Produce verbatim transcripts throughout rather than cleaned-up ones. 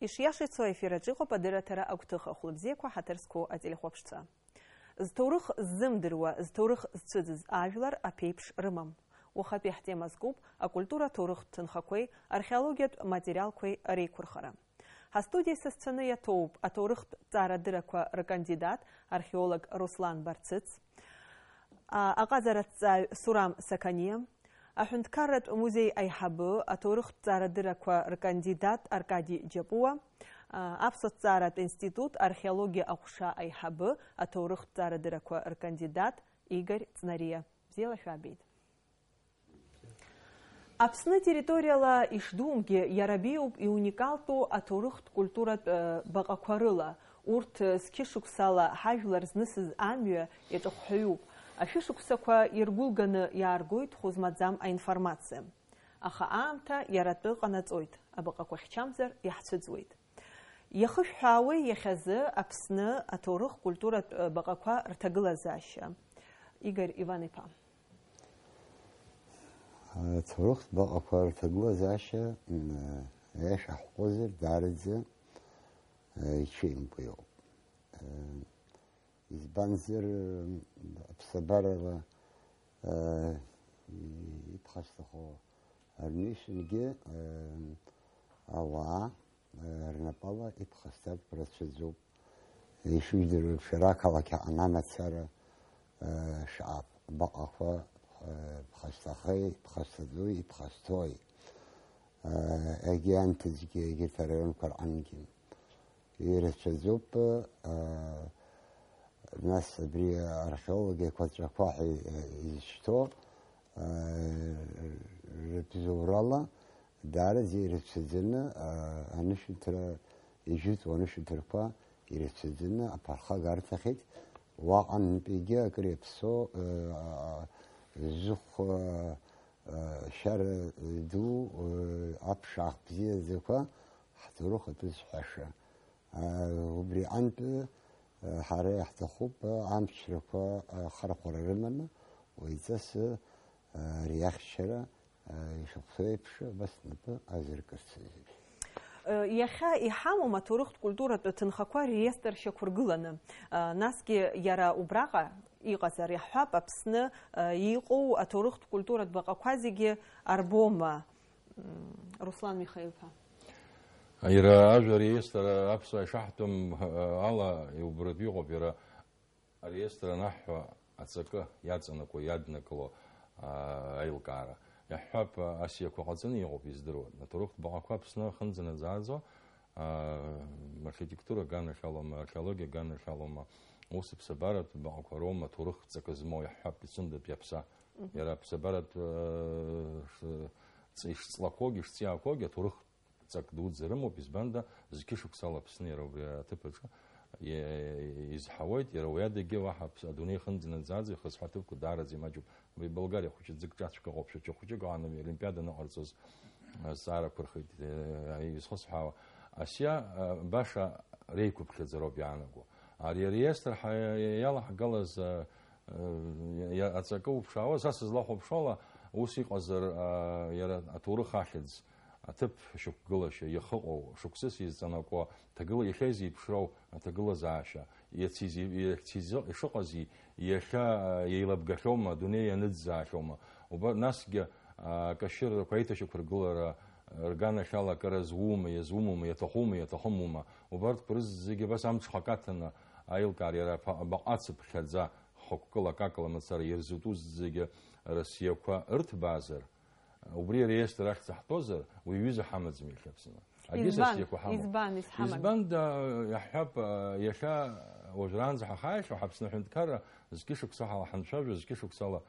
Ишиашеицо аефир аҿы иҟоуп адырраҭара агәҭыха. Хәлыбзиақәа, ҳаҭыр зқәу ателехәаԥшцәа. Зҭоурых ззымдыруа, зҭоурых зцәыӡыз ажәлар аԥеиԥш рымам. Уахатәи ҳтема зкуп акультура аҭоурыхтә ҭынхақәеи археологиатә материалқәеи реиқәырхара. Ҳастудиа исасцәаны иаҭоуп аҭоурыхтә ҵаарадырақәа ркандидат, археолог Руслан Барцыц, а, аҟазараҭҵааҩ Сурам Сақаниа, аҳәынҭқарратә музеи аиҳабы, аҭоурыхтә ҵаарадырақәа ркандидат Аркади Џьапуа, а, аԥсуа ҭҵааратә институт археологиа аҟәша аиҳабы, аҭоурыхтә ҵаарадырақәа ркандидат Игорь Ҵнариа. Бзиала шәаабеит. Аԥсны территориала ишдумгьы, иара беиоуп иуникалтәу аҭоурыхтә культуратә, э, баҟақәа рыла. Урҭ, э, зқьышықәсала ҳажәлар знысыз амҩа иаҿахәҳәаҩуп. Ашәышықәсақәа иргәылганы иааргоит хәы змаӡам аинформациа. Аха аамҭа иара атәы ҟанаҵоит, абаҟақәа хьчамзар иаҳцәыӡуеит. Иахышәҳәаауеи иахьазы Аԥсны аҭоурых-культуратә, э, баҟақәа рҭагылазаашьа? Игорь Иван-иԥа. Аҭоурыхтә баҟақәа рҭагылазаашьа, м, аиаша ҳҟозар, даараӡа, э, иҽеимкәа иҟоуп. Э, избанзар, э, аԥсабарала, э, иԥхасҭахо арнышьнгьы, э, ауаа, э, рнапала иԥхасҭартә рацәаӡоуп. Ишыжәдыруа еиԥш, ара ақалақь аҟны амацара, э, шаҟа баҟақәа, э, ԥхасҭахеи, иԥхасҭаӡои, иԥхасҭои, э, егьи анҭыҵгьы, егьырҭ араионқәа рҟынгьы. Ирацәаӡоуп, э, нас абри археолог еиқәаҵәақәа ҳәа, э, изышьҭоу, э, рыбзоурала даараӡа ирацәаӡаны, э, анышәынҭра, ижәытәу анышәынҭрақәа ирацәаӡаны аԥырхага арҭахьеит. Уаҟантәигьы акыр иаԥсоу, э, зыхә, э, э, шьара ду, э, аԥшаах бзиаӡақәа ҳҭоурых атәы зҳәаша. Убри аҟынтә, ҳара иаҳҭахуп, амчрақәа ахархәара рыманы, уаҩҵас ари ахьчара ишахәҭоу еиԥш, абас напы азыркырц азы. Иахьа иҳамоу аҭоурыхтә культуратә ҭынхақәа реестр шьақәыргыланы, насгьы иара убраҟа иҟазар, иаҳҳәап, Аԥсны иҟоу аҭоурыхтә культуратә баҟақәа зегьы арбома? М, Руслан Михаил-иԥа. Иара ажәа реестр аԥсуаа ишаҳҭом, а, ала, убратәы иҟоуп иара ареестр анаҳҳәа аҵакы иаҵанакуа, иаднакыло, а, аилкаара. Иаҳҳәап, а, асиақәа ҟаҵаны иҟоуп, издыруа. Аҭоурыхтә баҟақәа Аԥсны ахынӡанаӡааӡо, а, архитектура аганахьалома, археологиа аганахьалома, ус аԥсабаратә баҟақәа роума аҭоурых ҵакы змоу, иаҳҳәап, Пицундатәи аԥса. Мгм. Иара аԥсабаратә, э, ш-, ҵ-, ишҵлақәоугьы, ишҵиаақәоугьы аҭоурых ҵак дуӡӡа рымоуп, избанда, зқьышықәсала Аԥсны иара убри аҭыԥ аҿы и-, изҳауеит, иара уи адагьы уаҳа аԥс-, адунеи хынӡанаӡааӡа ихызҳәа аҭыԥқәа даараӡа имаҷуп. Абри Болгариа хәыҷы ӡык ҿацәгьа ыҟоуп, шәача хәыҷык аҟан Олимпиада аныҟарҵоз, э, зҵаарақәа рхеит, э, изхысҳәаауа. Асиа, э, баша реиқәыԥхьаӡароуп иаанаго. Ари ареестр ҳа-, иалаҳгалаз, э, Иа-, аҵакы уԥшаауа, са сызлахәаԥшуала, ус иҟазар, а, иара аҭоурых ахьӡ, аҭыԥ шьақәгылашьа, иахыҟоу, шықәсыс изҵанакуа, ҭагыла-, иахьа изеиԥшроу аҭагылазаашьа, иац изи-, иац изы-, ишыҟази, иахьа, а, еилабгахьоума, адунеи ианыӡӡаахьоума? Уба-, насгьы, а, акашьыррақәа аиҭашьақәыргылара, рганахьала акыра зума, иазумума, иаҭахума, иаҭахымума? Убарҭқәа рызегьы абас амҽхак аҭаны аилкаара иара аԥа-, абаҟа ацыԥхьаӡа, хықәкыла, акакала мацара ирзутәу зегьы Россиақәа ырҭбаазар, убри ареестр ахьӡ ҳтәозар, уи аҩыза ҳамаӡам иахьа Аԥсны. Агьыс Избан? Россиақәа ҳамоуп. Избан изҳамам? Избан да, иаҳҳәап, иахьа уажәраанӡа ҳахааихьоу ҳАԥсны аҳәынҭқарра зқьышықәса ҳала ҳанцәажәо, зқьышықәсала,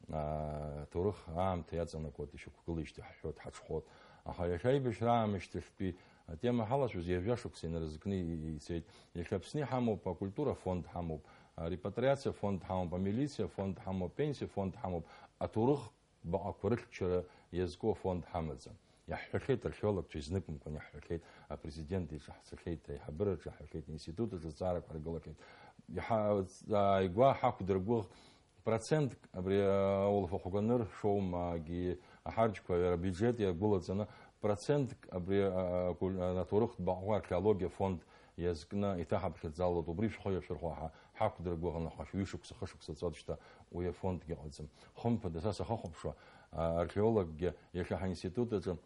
аа, ҭоурых аамҭа иаҵанакуеит, ишьақәгылеижьҭеи ҳҳәоит, ҳаҽхәоит. Аха иахьа аибашьра аамышьҭахьтәи атема ҳалацәажәоз ҩажәа шықәса инарызкны и-, ицеит. Иахьа Аԥсны иҳамоуп, акультура фонд ҳамоуп, арепатриациа фонд ҳамоуп, амилициа фонд ҳамоуп, апенсиа фонд ҳамоуп, аҭоурых баҟақәа рыхьчара иазку афонд ҳамаӡам. Иаҳҳәахьеит археологцәа, изныкымкәан иаҳҳәахьеит, апрезидент иҿы ҳцахьеит, аиҳабыраҿы иаҳҳәахьеит, аинститут аҿы зҵаарақәа ҳаргылахьеит. Иҳа-, ааигәа ҳақәдыргәыӷ-, процентк абри аулафахәы аныршоумагьы аҳарџьқәа иара абиуџьет иагәылаҵаны Процентк абри, а, а, куль-, а, аҭоурыхтә баҟақәа археологиа фонд иазкны иҭаҳаԥхьаӡалоит, убри шәхы иашәырхәа ҳа-, ҳақәдыргәыӷны ҳашәҩышықәса, хышықәса ҵәаӡәшьҭа уи афондгьы ыҟаӡам. Хымԥада, са сахыхәаԥшуа, а, археологгьы иахьа ҳаинститут аҿы,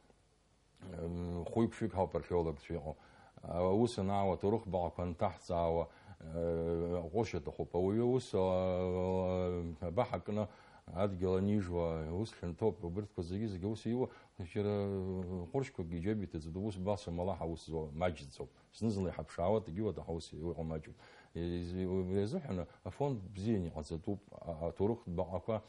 м, хәҩык-шәҩык ҳауп археологцәа иҟоу. А, аус анаауа, аҭоурыхтә баҟақәа анҭаҳҵаауа, э, ҟәышьа аҭахуп. Ауаҩы ус, а, абаҳа кны адгьыл анижуа, ус хьанҭоуп, убырҭқәа зегьы-зегьы ус иуа, џьара ҟәыршьқәак иџьеибиҭаӡоит, ус баса малаҳа ус зуа маҷӡоуп. Зны-зынла иҳаԥшаауа, дагьуа даҳа ус иҟоу маҷуп. Из-, убри азыҳәан афонд бзианы иҟаҵатәуп, а-, аҭоурыхтә баҟақәа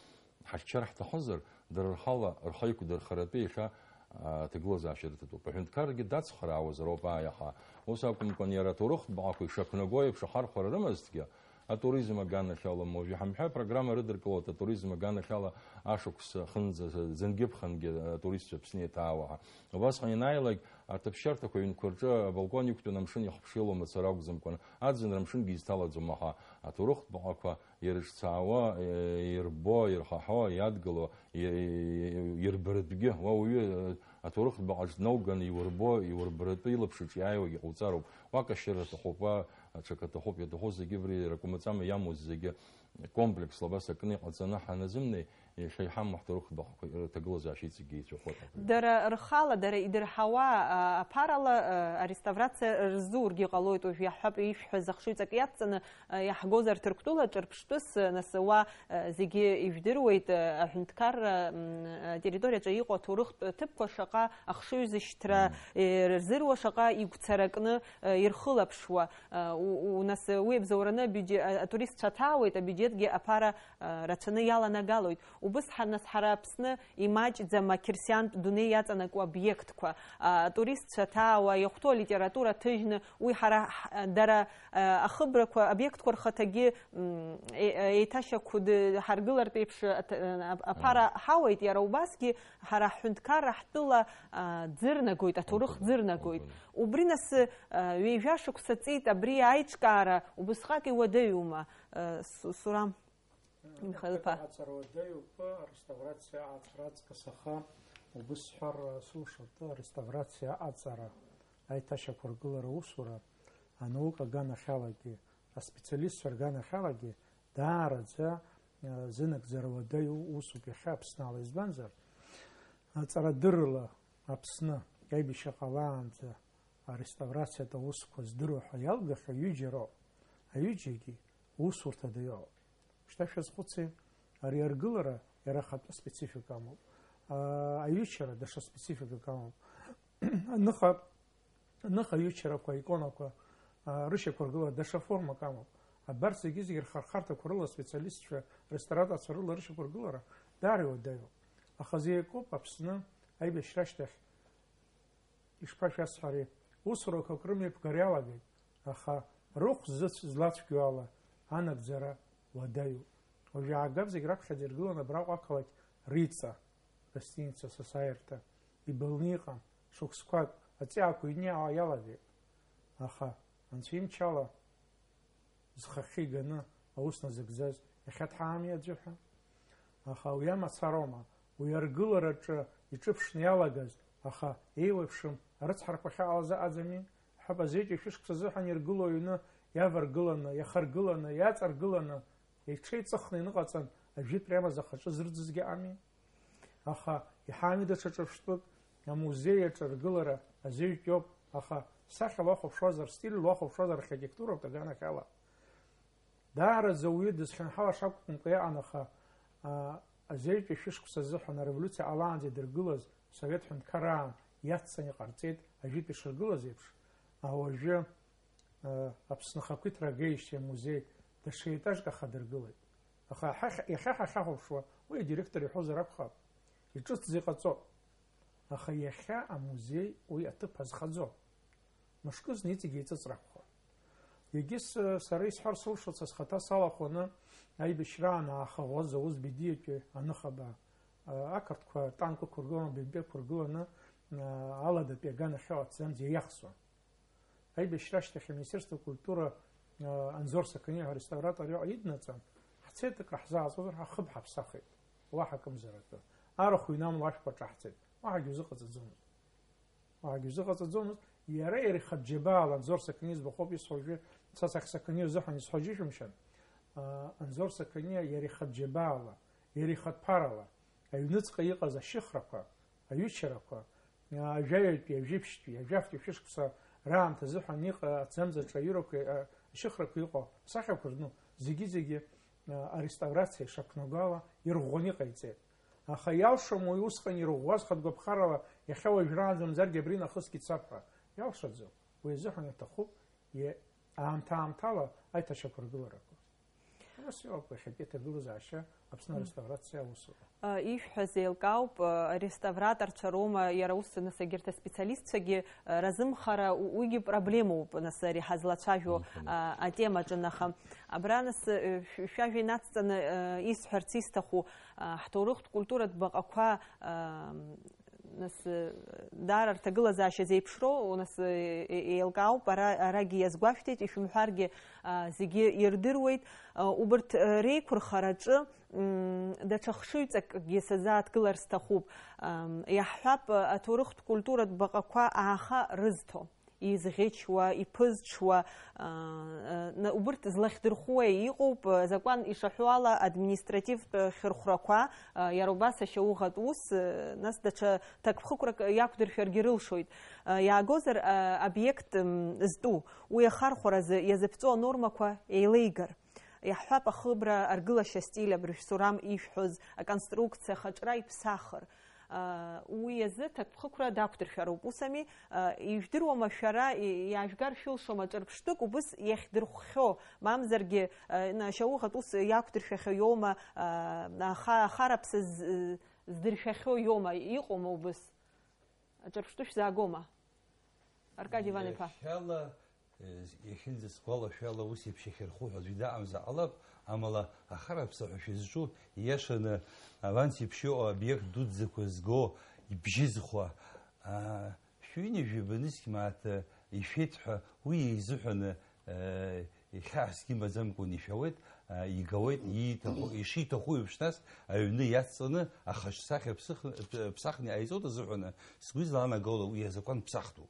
ҳаччар ҳҭахызар, дара рхала рхы иқәдырхаратәы иахьа, а, аҭагылазаашьа рыҭатәуп. Аҳәынҭқаррагьы дацхраауазароуп, ааи, аха ус акәымкәан, иара аҭоурыхтә баҟақәа ишақәнаго еиԥш ахархәара рымазҭгьы, атуризм аганахьала, уажәы иҳамҳәа апрограмма рыдыркылоит атуризм аганахьала ашықәс ахынӡа, зынгьы-ԥхынгьы атуристцәа Аԥсны иаҭаауа ҳәа. Убасҟан ианааилак, арҭ аԥсшьарҭақәа аҩнқәа рҿы абалкон иқәтәаны амшын ихыԥшыло мацара акәӡамкәан, аӡынра амшынгьы изҭалаӡом, аха аҭоурыхтә баҟақәа ирыҿцаауа, е, ирбо, ирхаҳо, иадгыло, е, е, ирбаратәгьы, уа уаҩы, е, аҭоурыхтә баҟаҿ днауганы иурбо, иурбаратәы илаԥш аҿы иааиуагьы ҟауҵароуп. Уа кашьра аҭахуп, уа аҽак аҭахуп, иаҭаху зегьы абри ракәымаҵама иамоу зегьы комплексла абас акны иҟаҵаны ҳаназымнеи, иахьа иҳамоу ҳҭоурыхтә баҟақәа рҭагылазаашьа иҵегьы еицәахоит. Дара рхала, дара идырҳауа, а, аԥарала, а, ареставрациа рзургьы ҟалоит, уажә иаҳҳәап, ишәҳәаз ахшыҩҵак иадҵаны, а, иаҳгозар Ҭырқәтәыла ҿырԥштәыс, а, нас уа, а, зегьы ижәдыруеит, а, аҳәынҭқарра, м, а, территориаҿы иҟоу аҭоурыхтә ҭыԥқәа шаҟа ахшыҩзышьҭра, Мм. е, рзыруа, шаҟа игәцаракны, а, ирхылаԥшуа, а, у-, у-, нас уи абзоураны абиуџье-, а, атуристцәа ҭаауеит, абиуџьетгьы аԥара, а, рацәаны иаланагалоит. Убыс ҳа-, нас ҳара Аԥсны имаҷӡам ақьырсиантә дунеи иаҵанакуа обиектқәа, а, атуристцәа ҭаауа, иахәҭоу алитература ҭыжьны, уи ҳара ҳ-, дара, а, ахыбрақәа, обиектқәа рхаҭагьы, м, е-, е-, еиҭашьақәды-, ҳаргылартә еиԥш аҭ-, а, аԥара Ага. ҳауеит, иара убасгьы ҳара ҳҳәынҭқарра ҳтәыла, а, ӡырнагоит, аҭоурых Убри, ӡырнагоит. Убри. Убри нас, а, ҩажәа шықәса ҵит абри аиҿкаара, убысҟак иуадаҩума, а, Су-, Сурам? Михаил-иԥа. Аҵара уадаҩуп, ареставрациа аҵара аҵкыс, аха убыс сҳәар сылшоит, ареставрациа аҵара, аиҭашьақәыргылара усура, анаука аганахьалагьы, аспециалистцәа рганахьалагьы даараӡа, э, зынагӡара уадаҩу усуп иахьа Аԥсны ала. Избанзар, аҵарадыррала Аԥсны аибашьра ҟалаанӡа ареставрациатә аусқәа здыруа ҳәа иалгахьоу ҩыџьа роуп. Аҩыџьагьы усурҭа даҩоуп. Шьҭа шәазхәыци, ари аргылара иара ахатәы специфика амоуп. А, аҩычара даҽа спецификак амоуп. Аныха, аныха аҩычарақәа, аиконақәа, а, рышьақәыргылара даҽа формак амоуп. Абарҭ зегьы-зегьы рхырхарҭақәа рыла аспециалистцәа, реставраторцәа рыла рышьақәыргылара даара иуадаҩуп. Аха зегь акоуп Аԥсны аибашьра ашьҭахь ишԥашәасҳәари, усурақәак рымҩаԥгара иалагеит, аха рыхә зыцә-, злацәгьоу ала анагӡара уадаҩуп. Уажә иаагап зегь раԥхьаӡа иргыланы абраҟа ақалақь Риҵа, гостиница Сасааирҭа, ибылны иҟан, шықәсқәак аҵиаақәа ҩны иалагеит. Аха, анцәа имчала, зхахьы иганы аус назыгӡаз иахьа дҳаами аӡәы ҳәа. Аха уи амацароума, уи аргылараҿы иҿыԥшны иалагаз, аха еиуеиԥшым арыцҳарақәа ахьыҟалаз ыҟаӡами? Ҳәап, азеиҿ ишәышықәса азыҳәан иргыло аҩны иаваргыланы, иахаргыланы, иаҵаргыланы, иҽеиҵыхны иныҟаҵан, ажәытәреи амаза ахаҿы зырӡызгьы ыҟами? Аха иҳами даҽа ҿырԥштәык, амузеи аҿы ргылара азеиҿоуп, аха сахьала уахәаԥшуазар, стильла уахәаԥшуазар, архитектуратә аганахьала. Даараӡа ауаҩы дызхьынҳалаша акәымкәа иҟан, аха, а, азеиҿ шәышықәса азыҳәан ареволиуциа ҟалаанӡа идыргылаз Совет ҳәынҭқарраан иацҵаны иҟарҵеит, ажәытә ишыргылаз еиԥш, ауаҩы Аԥсны ахақәиҭра агеижьҭеи амузеи даҽа етажк ахадыргылеит. Аха ҳахь-, иахьа ҳахьахәаԥшуа, уи адиректор иҳәозар акәхап, иҿыцӡа иҟаҵоуп. Аха иахьа амузеи уи аҭыԥ азхаӡом. Мышкызны иҵегь еиҵыҵра акәхап. Егьыс, сара исҳәар сылшоит, са схаҭа салахәны аибашьраан аахаӷәӷәаз Зауз Бедиатәи аныхабаа, ақырҭқәа танк ықәыргыланы, БМП ықәыргыланы, аладатәи аганахьала аҭӡамц иаиахсуан. Аибашьра ашьҭахь аминистерство культура, а, Анзор Сақаниа ҳәа ареставратор иҟа иднаҵан, ҳцеит акы ҳзааҵозар ҳәа хыб ҳаԥсахит, уаҳа акымзар атәы. Арахә ҩнамла ашәқәа ҿаҳҵеит, уаҳагьы узыҟаҵаӡомызт. Уаагьы узыҟаҵаӡомызт. Иара, иара ихатә џьабаала, Анзор Сақаниа избахоуп исҳәо уажәы, са сахь Сақаниа узыҳәан исҳәо џьышәымшьан. Аа, Анзор Сақаниа иара ихатә џьабаала, иара ихатә ԥарала, аҩныҵҟа иҟаз ашьыхрақәа, аҩычарақәа, аа, ажәаҩатәи, ажәибжьтәи, ажәафтәи шәышықәса раамҭа азыҳәан иҟаҵамыз аҿаҩырақәеи, а, ашьыхрақәеи иҟоу асахьақәа рну, зегьы-зегьы, аа, ареставрациа ишақәнагоу ала ирӷәӷәаны иҟаиҵеит. Аха иалшом уи усҟан ирӷәӷәаз хатә гәаԥхарала, иахьа уажәраанӡа мамзаргьы абри нахысгьы цап ҳәа. Иалшаӡом. Уи азыҳәан иаҭахуп, е-, аамҭа-аамҭала аиҭашьақәыргыларақәа. Ус иоуп иахьатәи аҭагылазаашьа Аԥсны ареставрациа аусура. А, ишәҳәаз еилкаауп, а, ареставраторцәа роума, иара ус, нас, егьырҭ аспециалистцәагьы, а, разымхара, у-, уигьы проблемоуп, нас, ари ҳазлацәажәо, Мгм. а, атемаҿы, аха абра, нас, э, шә-, шәажәа инацҵаны, э, исҳәарц исҭаху, а, ҳҭоурыхтә культуратә баҟақәа, а, нас, э, даара рҭагылазаашьа зеиԥшроу, нас, э, э, еилкаауп, ара, арагьы иазгәашәҭеит, ишәымҳәаргьы, а, зегьы ирдыруеит. А, убырҭ, э, реиқәырхараҿы, м, даҽа хшыҩҵакгьы сазааҭгылар сҭахуп. Ам, иаҳҳәап, аҭоурыхтә культуратә баҟақәа ааха рызҭо, изӷьычуа, иԥызҽуа, а, а, на-, убырҭ злахьдырхәуеи? Иҟоуп, а, азакәан ишаҳәо ала, административтә хьырхәрақәа, а, иара убас ашьауӷатә ус, а, нас даҽа ҭакԥхықәрак иақәдыршәаргьы рылшоит. А, иаагозар, а, обиект, м, зтәу, уи ахархәаразы иазыԥҵәо анормақәа еилеигар. Иаҳҳәап, ахыбра аргылашьа астиль, абыржә Сурам ишәҳәоз аконструкциа ахаҿра иԥсахыр. А, уи азы ҭакԥхықәра дақәдыршәароуп, ус ами? А, ижәдыруама шәара, и-, иаажәгар шәылшома ҿырԥштәык убыс иахьдырхәхьоу, мамзаргьы, а, на-, шьауӷатә ус иақәдыршәахьоу иоума, а, аха-, ахараԥса з-, здыршәахьоу иоума, иҟоума убыс? Аҿырԥштәы шәзаагома? Аркади Иван-иԥа. Иахьала, э, иахьынӡасгәалашәало, ус еиԥш иахьырхуҳәаз уи даҟамзар ҟалап, амала ахараԥса ҳәа шәызҿу, ииашаны, аванс еиԥш иҟоу обиект дуӡӡақәа зго, ибжьызхуа, аа, шәҩынҩажәи банызқь мааҭ, э, ишәеит ҳәа уи еизыҳәаны, э, ихьаасгьы маӡамкәан ишәауеит, а, игауеит, ииҭаху, ишиҭаху еиԥш, нас аҩны иацҵаны ахаҿсахьа ԥсых-, ԥсахны иҟаиҵоит азыҳәаны, сгәы излаанагауа уи азакәан ԥсахтәуп.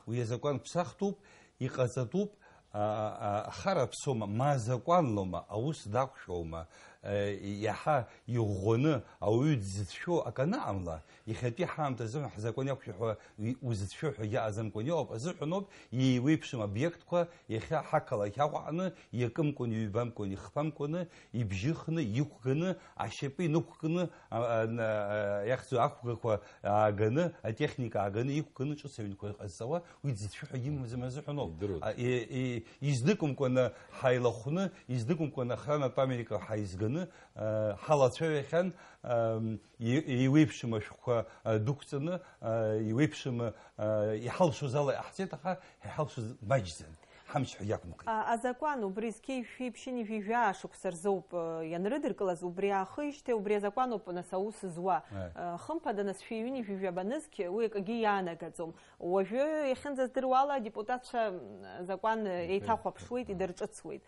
Уи азакәан ԥсахтәуп, иҟаҵатәуп, а, а, ахара ԥсома, ма азакәанлома, аус дақәшәоума, а, иаҳа иӷәӷәаны ауаҩы дзыцәшәо акы анаҟамла, иахьатәи ҳаамҭазы ҳзакәан иақәшәо ҳәа уи узыцәшәо ҳәагьы аазымкәан иҟоуп, азыҳәаноуп, еиуеиԥшым обиектқәа иахьа ҳақалақь Аҟәа аҟны иакымкәан, иҩбамкәан, ихԥамкәаны, ибжьыхны, иқәганы, ашьапы инықәкны, а, а, на-, а, иахьӡу ақәгақәа ааганы, атехника ааганы, иқәганы ҿыц аҩнқәа ҟазҵауа, уи дзыцәшәо ҳәагьы имаӡам азыҳәаноуп. Идыруеит. А, и-, и-, изныкымкәаны ҳаилахәны, изныкымкәаны охраннатә камерақәа ҳаизганы, а, ҳалацәажәахьан, ам, и-, еиуеиԥшым ашәҟәқәа, а, дәықәҵаны, а, еиуеиԥшым, а, иҳалшоз ала иҟаҳҵеит, аха иҳалшоз маҷӡан, ҳамч ҳәа иақәымхеит. А, азакәан убри зқьи жәшәи ԥшьынҩажәи жәаа шықәса рзоуп, а, ианрыдыркылаз, убри аахижьҭеи убри азакәаноуп, нас, аус зуа. Аи. А, хымԥада, нас, шәи ҩынҩажәи жәаба нызқь уи акгьы иаанагаӡом. Уажәы, иахьынӡаздыруа ала, адепутатцәа, м, азакәан, э, Иҭа-, еиҭахәаԥшуеит, аҳ. идырҿыцуеит.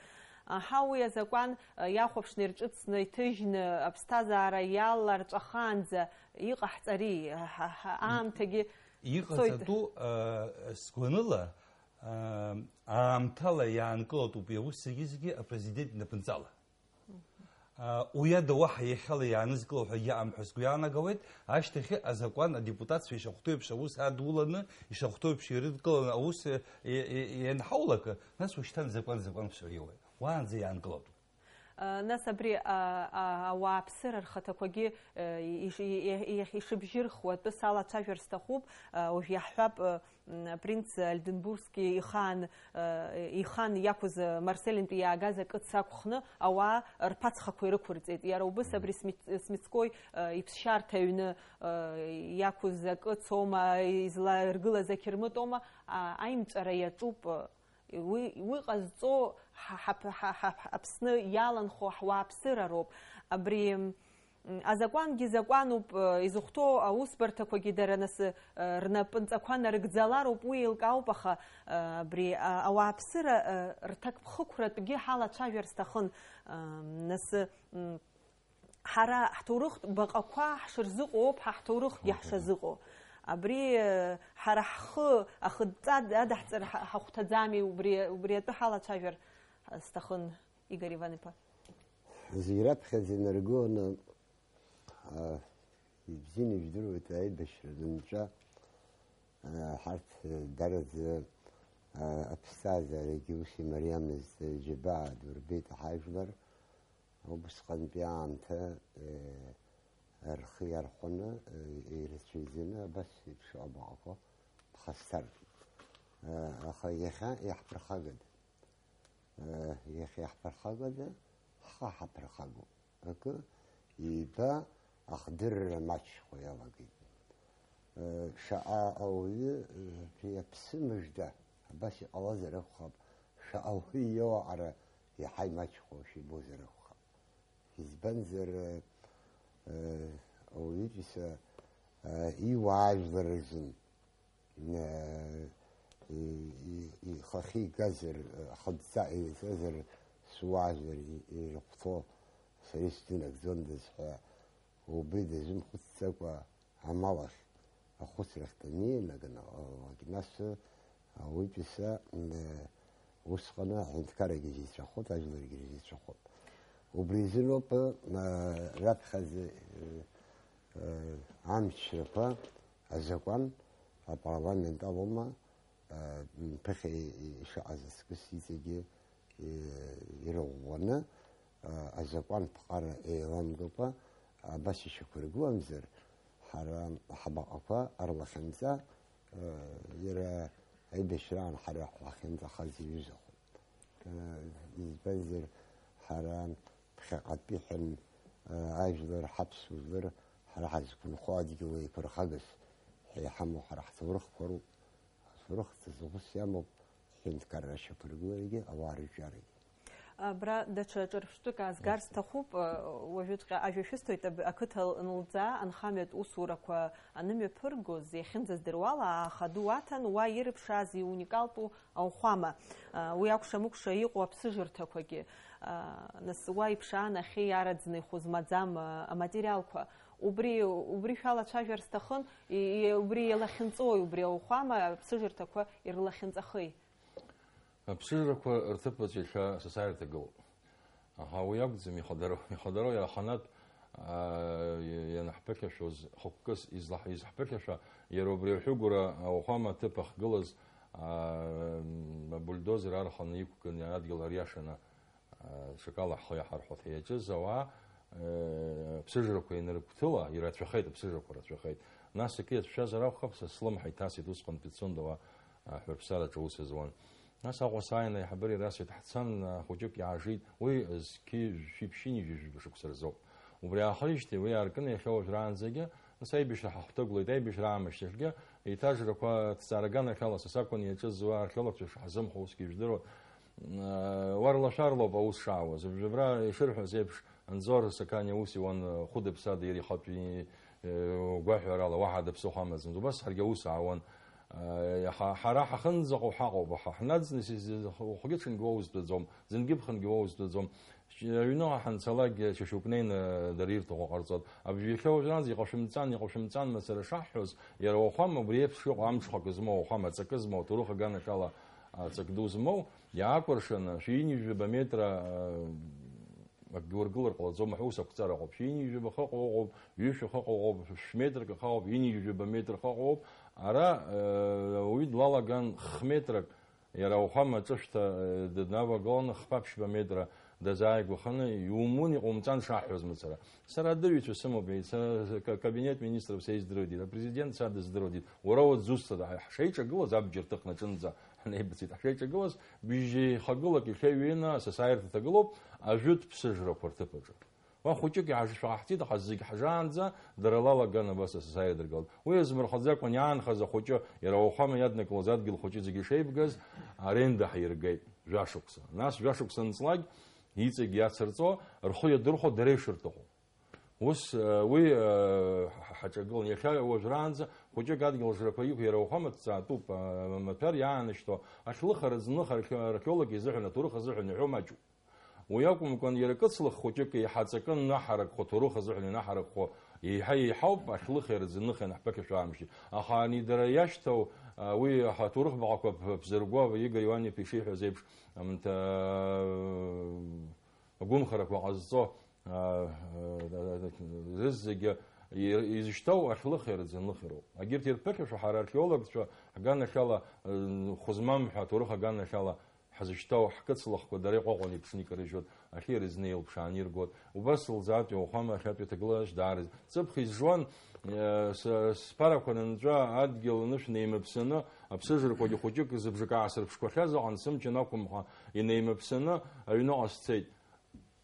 Аҳа, уи азакәан, э, иахәаԥшны, ирҿыцны, иҭыжьны, аԥсҭазаара иаларҵәахаанӡа иҟаҳҵари? Ҳа, ҳа, И-, аамҭагьы цоит. Иҟаҵатәу, э, сгәаныла, э, аамҭала иаанкылатәуп иара ус зегьы-зегьы апрезидент инапынҵала. А, уи ада уаҳа иахьала иаанызкыло ҳәа иаам ҳәа сгәы иаанагауеит, ашьҭахьы азакәан адепутатцәа ишахәҭоу еиԥш аус адуланы, ишахәҭоу еиԥш ирыдкыланы аус, е, е, е, ианҳаулак, нас ушьҭан закәан, закәанԥшьра иоуеит. Уаанӡа иаанкылатәуп. А, нас абри, а, а, ауааԥсыра рхаҭақәагьы, э, иш-, и-, и-, и-, ишыбжьырхуа атәы салацәажәар сҭахуп, а, уажә иаҳҳәап, э, м, апринц Ольденбургски ихаан, э, ихан иақәыз, э, Марселинтәи иаагаз акыц ақәхны ауаа рԥацхақәа ирықәырҵеит. Иара убыс Мгм. абри Смит-, Смитскои, э, иԥсшьарҭа аҩны, э, иақәыз акыц оума, изларгылаз ақьырмыт оума, а, аимҵәара иаҿуп, э, уи, уи ҟазҵо ҳа-, ҳаԥ-, ҳа-, ҳа-, Аԥсны иаланхо ҳуааԥсыра роуп. Абри, м, М, азакәангьы закәануп, э, изыхәҭоу аусбарҭақәагьы дара нас, э, рнапынҵақәа нарыгӡалароуп, уи еилкаауп, аха, э, абри, а, ауааԥсыра, э, рҭакԥхықәратәгьы ҳалацәажәар сҭахын, э, нас, м, ҳара ҳҭоурыхтә баҟақәа ҳшырзыҟоу ауп ҳа ҳҭоурыхгьы Мгм. ҳшазыҟоу. Абри, э, ҳара ҳхы ахыдҵа адаҳҵар ҳа-, ҳахәҭаӡами, убри, убри атәы ҳалацәажәар, э, сҭахын, Игор Иван-иԥа. Зегь раԥхьаӡа инаргыланы, а, ибзианы ижәдыруеит аибашьра нымҵәа, а, ҳарҭ, а, дараӡа, а, аԥсҭазаарагьы ус имариамызт, џьабаа ду рбеит ҳажәлар. Убысҟантәи аамҭа, э, рхы иархәаны, э, ирацәаҩӡаны абас еиԥш абаҟақәа ԥхасҭартә. Э, аха иахьа иаҳԥырхагада? Э, иахьа иаҳԥырхагада? Ҳхы ҳаԥырхагоуп. Акы, ҩба ахдырра маҷхо иалагеит. Э, шаҟа ауаҩы, э, абри аԥсы мыжда абас иҟалазар акәхап, шаҟа ауаҩы иоуаҟара иаҳа имаҷхошәа ибозар акәхап. Избанзар, э, э, ауаҩытәыҩса, э, иуаажәлар рзын, э, и-, и-, ихахьы игазар, э, ахыдҵа еизазар, суаажәлар и-, ирыхәҭоу сара исдунагӡондаз ҳәа убри дазымхәыцӡакәа амал ахь, ахәыцрахь данианаган, нас ауаҩытәыҩса, м, усҟаны аҳәынҭқаррагьы изеицәахоит, ажәларгьы ирзеицәахоит. Убри азыноуп, м, раԥхьаӡа, м, амчрақәа азакәан апарламент алоума, м, ԥыхьа ишыҟаз аҵкыс иҵегьы, м, ирӷәӷәаны, м, азакәан ԥҟара еиламгакәа абас ишьақәыргыламзар, ҳара ҳабаҟақәа рлахьынҵа, м, иара аибашьраан ҳара ҳлахьынҵа хазы иҩызахоит. Избанзар, ҳара ԥхьаҟатәи ҳәан, ажәлар, ҳаԥсуа жәлар, ҳара ҳазқәынхо адгьыл еиқәырхагас ҳәа иҳамоу ҳара ҳҭоурыхқәа роуп. Аҭоурых ҵас ус иамоуп ҳҳәынҭқарра ашьақәыргыларагьы, ауаа рыҿиарагьы. Абра даҽа ҿырԥштәык аазгар сҭахуп, уажәыҵәҟьа ажәа шәысҭоит, аб-, ақыҭа нылҵаа анхамҩатә усурақәа анымҩаԥыргоз, иахьынӡаздыруала, ааха ду аҭан, уа ирыԥшааз иуникалтәу ауахәама. Уи акәша-мыкәша иҟоу аԥсыжырҭақәагьы, нас уа иԥшаан ахьы иараӡны ихәы змаӡам аматериалқәа. Убри, убри шәалацәажәар сҭахын, и-, и-, убри иалахьынҵои, убри ауахәама аԥсыжырҭақәа ирлахьынҵахеи? Аԥсыжрақәа рҭыԥ аҿы иахьа асасааирҭа гылоуп. Аха уи акәӡам ихадароу, ихадароу иара аханатә, аа, ианаҳԥыхьашәоз хықәкыс излаҳ-, изаҳԥыхьашәа, иара убри аҳәыгәра ауахәама аҭыԥ ахьгылаз, аа, абульдозер арханы иқәкын адгьыл ариашаны, аа, ҽакала ҳхы иаҳархәарц иаҿыз ауаа, э, аԥсыжрақәа ианрыгәҭыла, ирацәахеит, аԥсыжрақәа рацәахеит. Нас акы иацәшәазар акәхап, са слымҳа иҭасит усҟан Пицунда уа, аа, ҳәарԥсараҿы аус зуан. Нас Аҟәа сааины аиҳабыра ирасҳәеит, ҳцан, а, хәыҷык иаажит, уи зқьи жәшәи ԥшьынҩажәи жәаба шықәса рзоуп. Убри аахижьҭеи уи аартны иахьа уажәраанӡагьы, нас аибашьра ҳахәҭыгәлеит, аибашьра аамышьҭахьгьы, еиҭажрақәа ҭҵаара аганахьала са сакәын иаҿыз уа археологцәа шҳзымхо усгьы ижәдыруа. Уарлашәарлоуп аус шаауаз. Абра ишырҳәаз еиԥш, Анзор Сақаниа ус иуан, хәыда-ԥсада иара ихатәы, э, гәаҳәарала уаҳа даԥсыхәа амаӡамызт. Убас ҳаргьы аус аауан. Э, ҳа-, ҳара ҳахынӡаҟоу ҳаҟоуп, аха ҳнаӡны сиз-, ухгьы-ҽынгьы уоуздыруам, зынгьы ԥхынгьы уоуздыруам. Ш-, аҩныҟа ҳанцалакгьы, шьа шьоук неины дара ирҭаху ҟарҵоит. Абжьы иахьа уажәраанӡа иҟашәымҵан, иҟашәымҵан мацара шаҳҳәоз, иара ауахәама убри еиԥш иҟоу амҽхак змоу, ауахәама аҵакы змоу, аҭоурых аганахьала аҵак ду змоу, иаакәыршаны, шәи ҩынҩажәаба метра, э, акгьы ургылар ҟалаӡом, ҳәа ус ақәҵара ыҟоуп. Шәи ҩынҩажәаба хыҟоу ыҟоуп, ҩышәа хыҟоу ыҟоуп, шәметрак ахы ыҟоуп, ҩынҩажәаба метр хыҟоу ыҟоуп. Ара, э, ауаҩы длалаган х-метрак, иара ауахәама аҿышәҭа, э, днавагыланы х-ԥшьба метра дазааигәаханы, иумун, иҟоумҵан шаҳҳәоз мацара. Сара адырҩацәа сымоуп, са ка-, кабинет министров сеиздыруеит, апрезидент са дыздыруеит, уара уаӡәзусҭада, ҳа-, ҳшеиҿагылаз абџьар ҭыхны аҿынӡа ҳнеибыцеит, ҳшеиҿагылаз бжьеихагылак иахьа ҩеины асасааирҭа ҭагылоуп, ажәытә ԥсыжрақәа рҭыԥ аҿы. Уа хәыҷык иаҳжашәа ҟаҳҵеит, аха зегь ҳжаанӡа дара лалаган абас асасааирҭа дыргалт. Уи азмырхаӡакәан иаанхаз ахәыҷы, иара ауахәама иаднакылоз адгьыл хәыҷы зегьы шеибгаз, аренда ҳиргеит, жәашықәса. Нас жәашықәса анҵлак, иҵегь иацырҵо, рхы иадырхәо дара ишырҭаху. Ус, э, уи, э, ҳ-, ҳаҿагылан. Иахьа уажәраанӡа хәыҷык адгьыл жрақәа иқәу иара ауахәама дҵаатәуп, э, амаҭәар иаанашьҭуа, ахьлыхара зных архе-, археолог изыҳәан, аҭоурых азыҳәан иҳәо маҷуп. Уи акәымкәан, иара кыцлых хәыҷык еиҳа аҵакы наҳаракхо, аҭоурых азыҳәан инаҳаракхо, Еиҳа еиҳауп ахьлыхи арӡынлыхи анаҳԥақьашәо аамышьҭахь. Аха ани дара иашьҭоу, а, уи ҳаҭоурых баҟақәа п-, ԥзырго Игор Иоанн-иԥа ишиҳәаз еиԥш, амҭа, агәымхарақәа ҟазҵо, а, а, рызегьы и-, изышьҭоу ахьлыхи арӡынлыхи роуп. Агьырҭ ирԥыхьашәо ҳара археологцәа ҳганахьала, ы, хәы змам ҳәа аҭоурых аганахьала ҳазышьҭоу ҳқыц лахқәа дара иҟәаҟәан иԥшны икарыжьуан, ахьы иара изны еилԥшааны иргон. Убас лзаатәи ауахәама ахьатәи аҭагылазаашьа даара ҵыԥх изжуан, э, с-, сԥарақәа нынҵәа адгьыл анышә неимаԥсаны, аԥсыжрақәагьы хәыҷык зыбжак аасырԥшқәахьаз аҟан сымч анақәымҳа инеимаԥсаны аҩныҟа сцеит.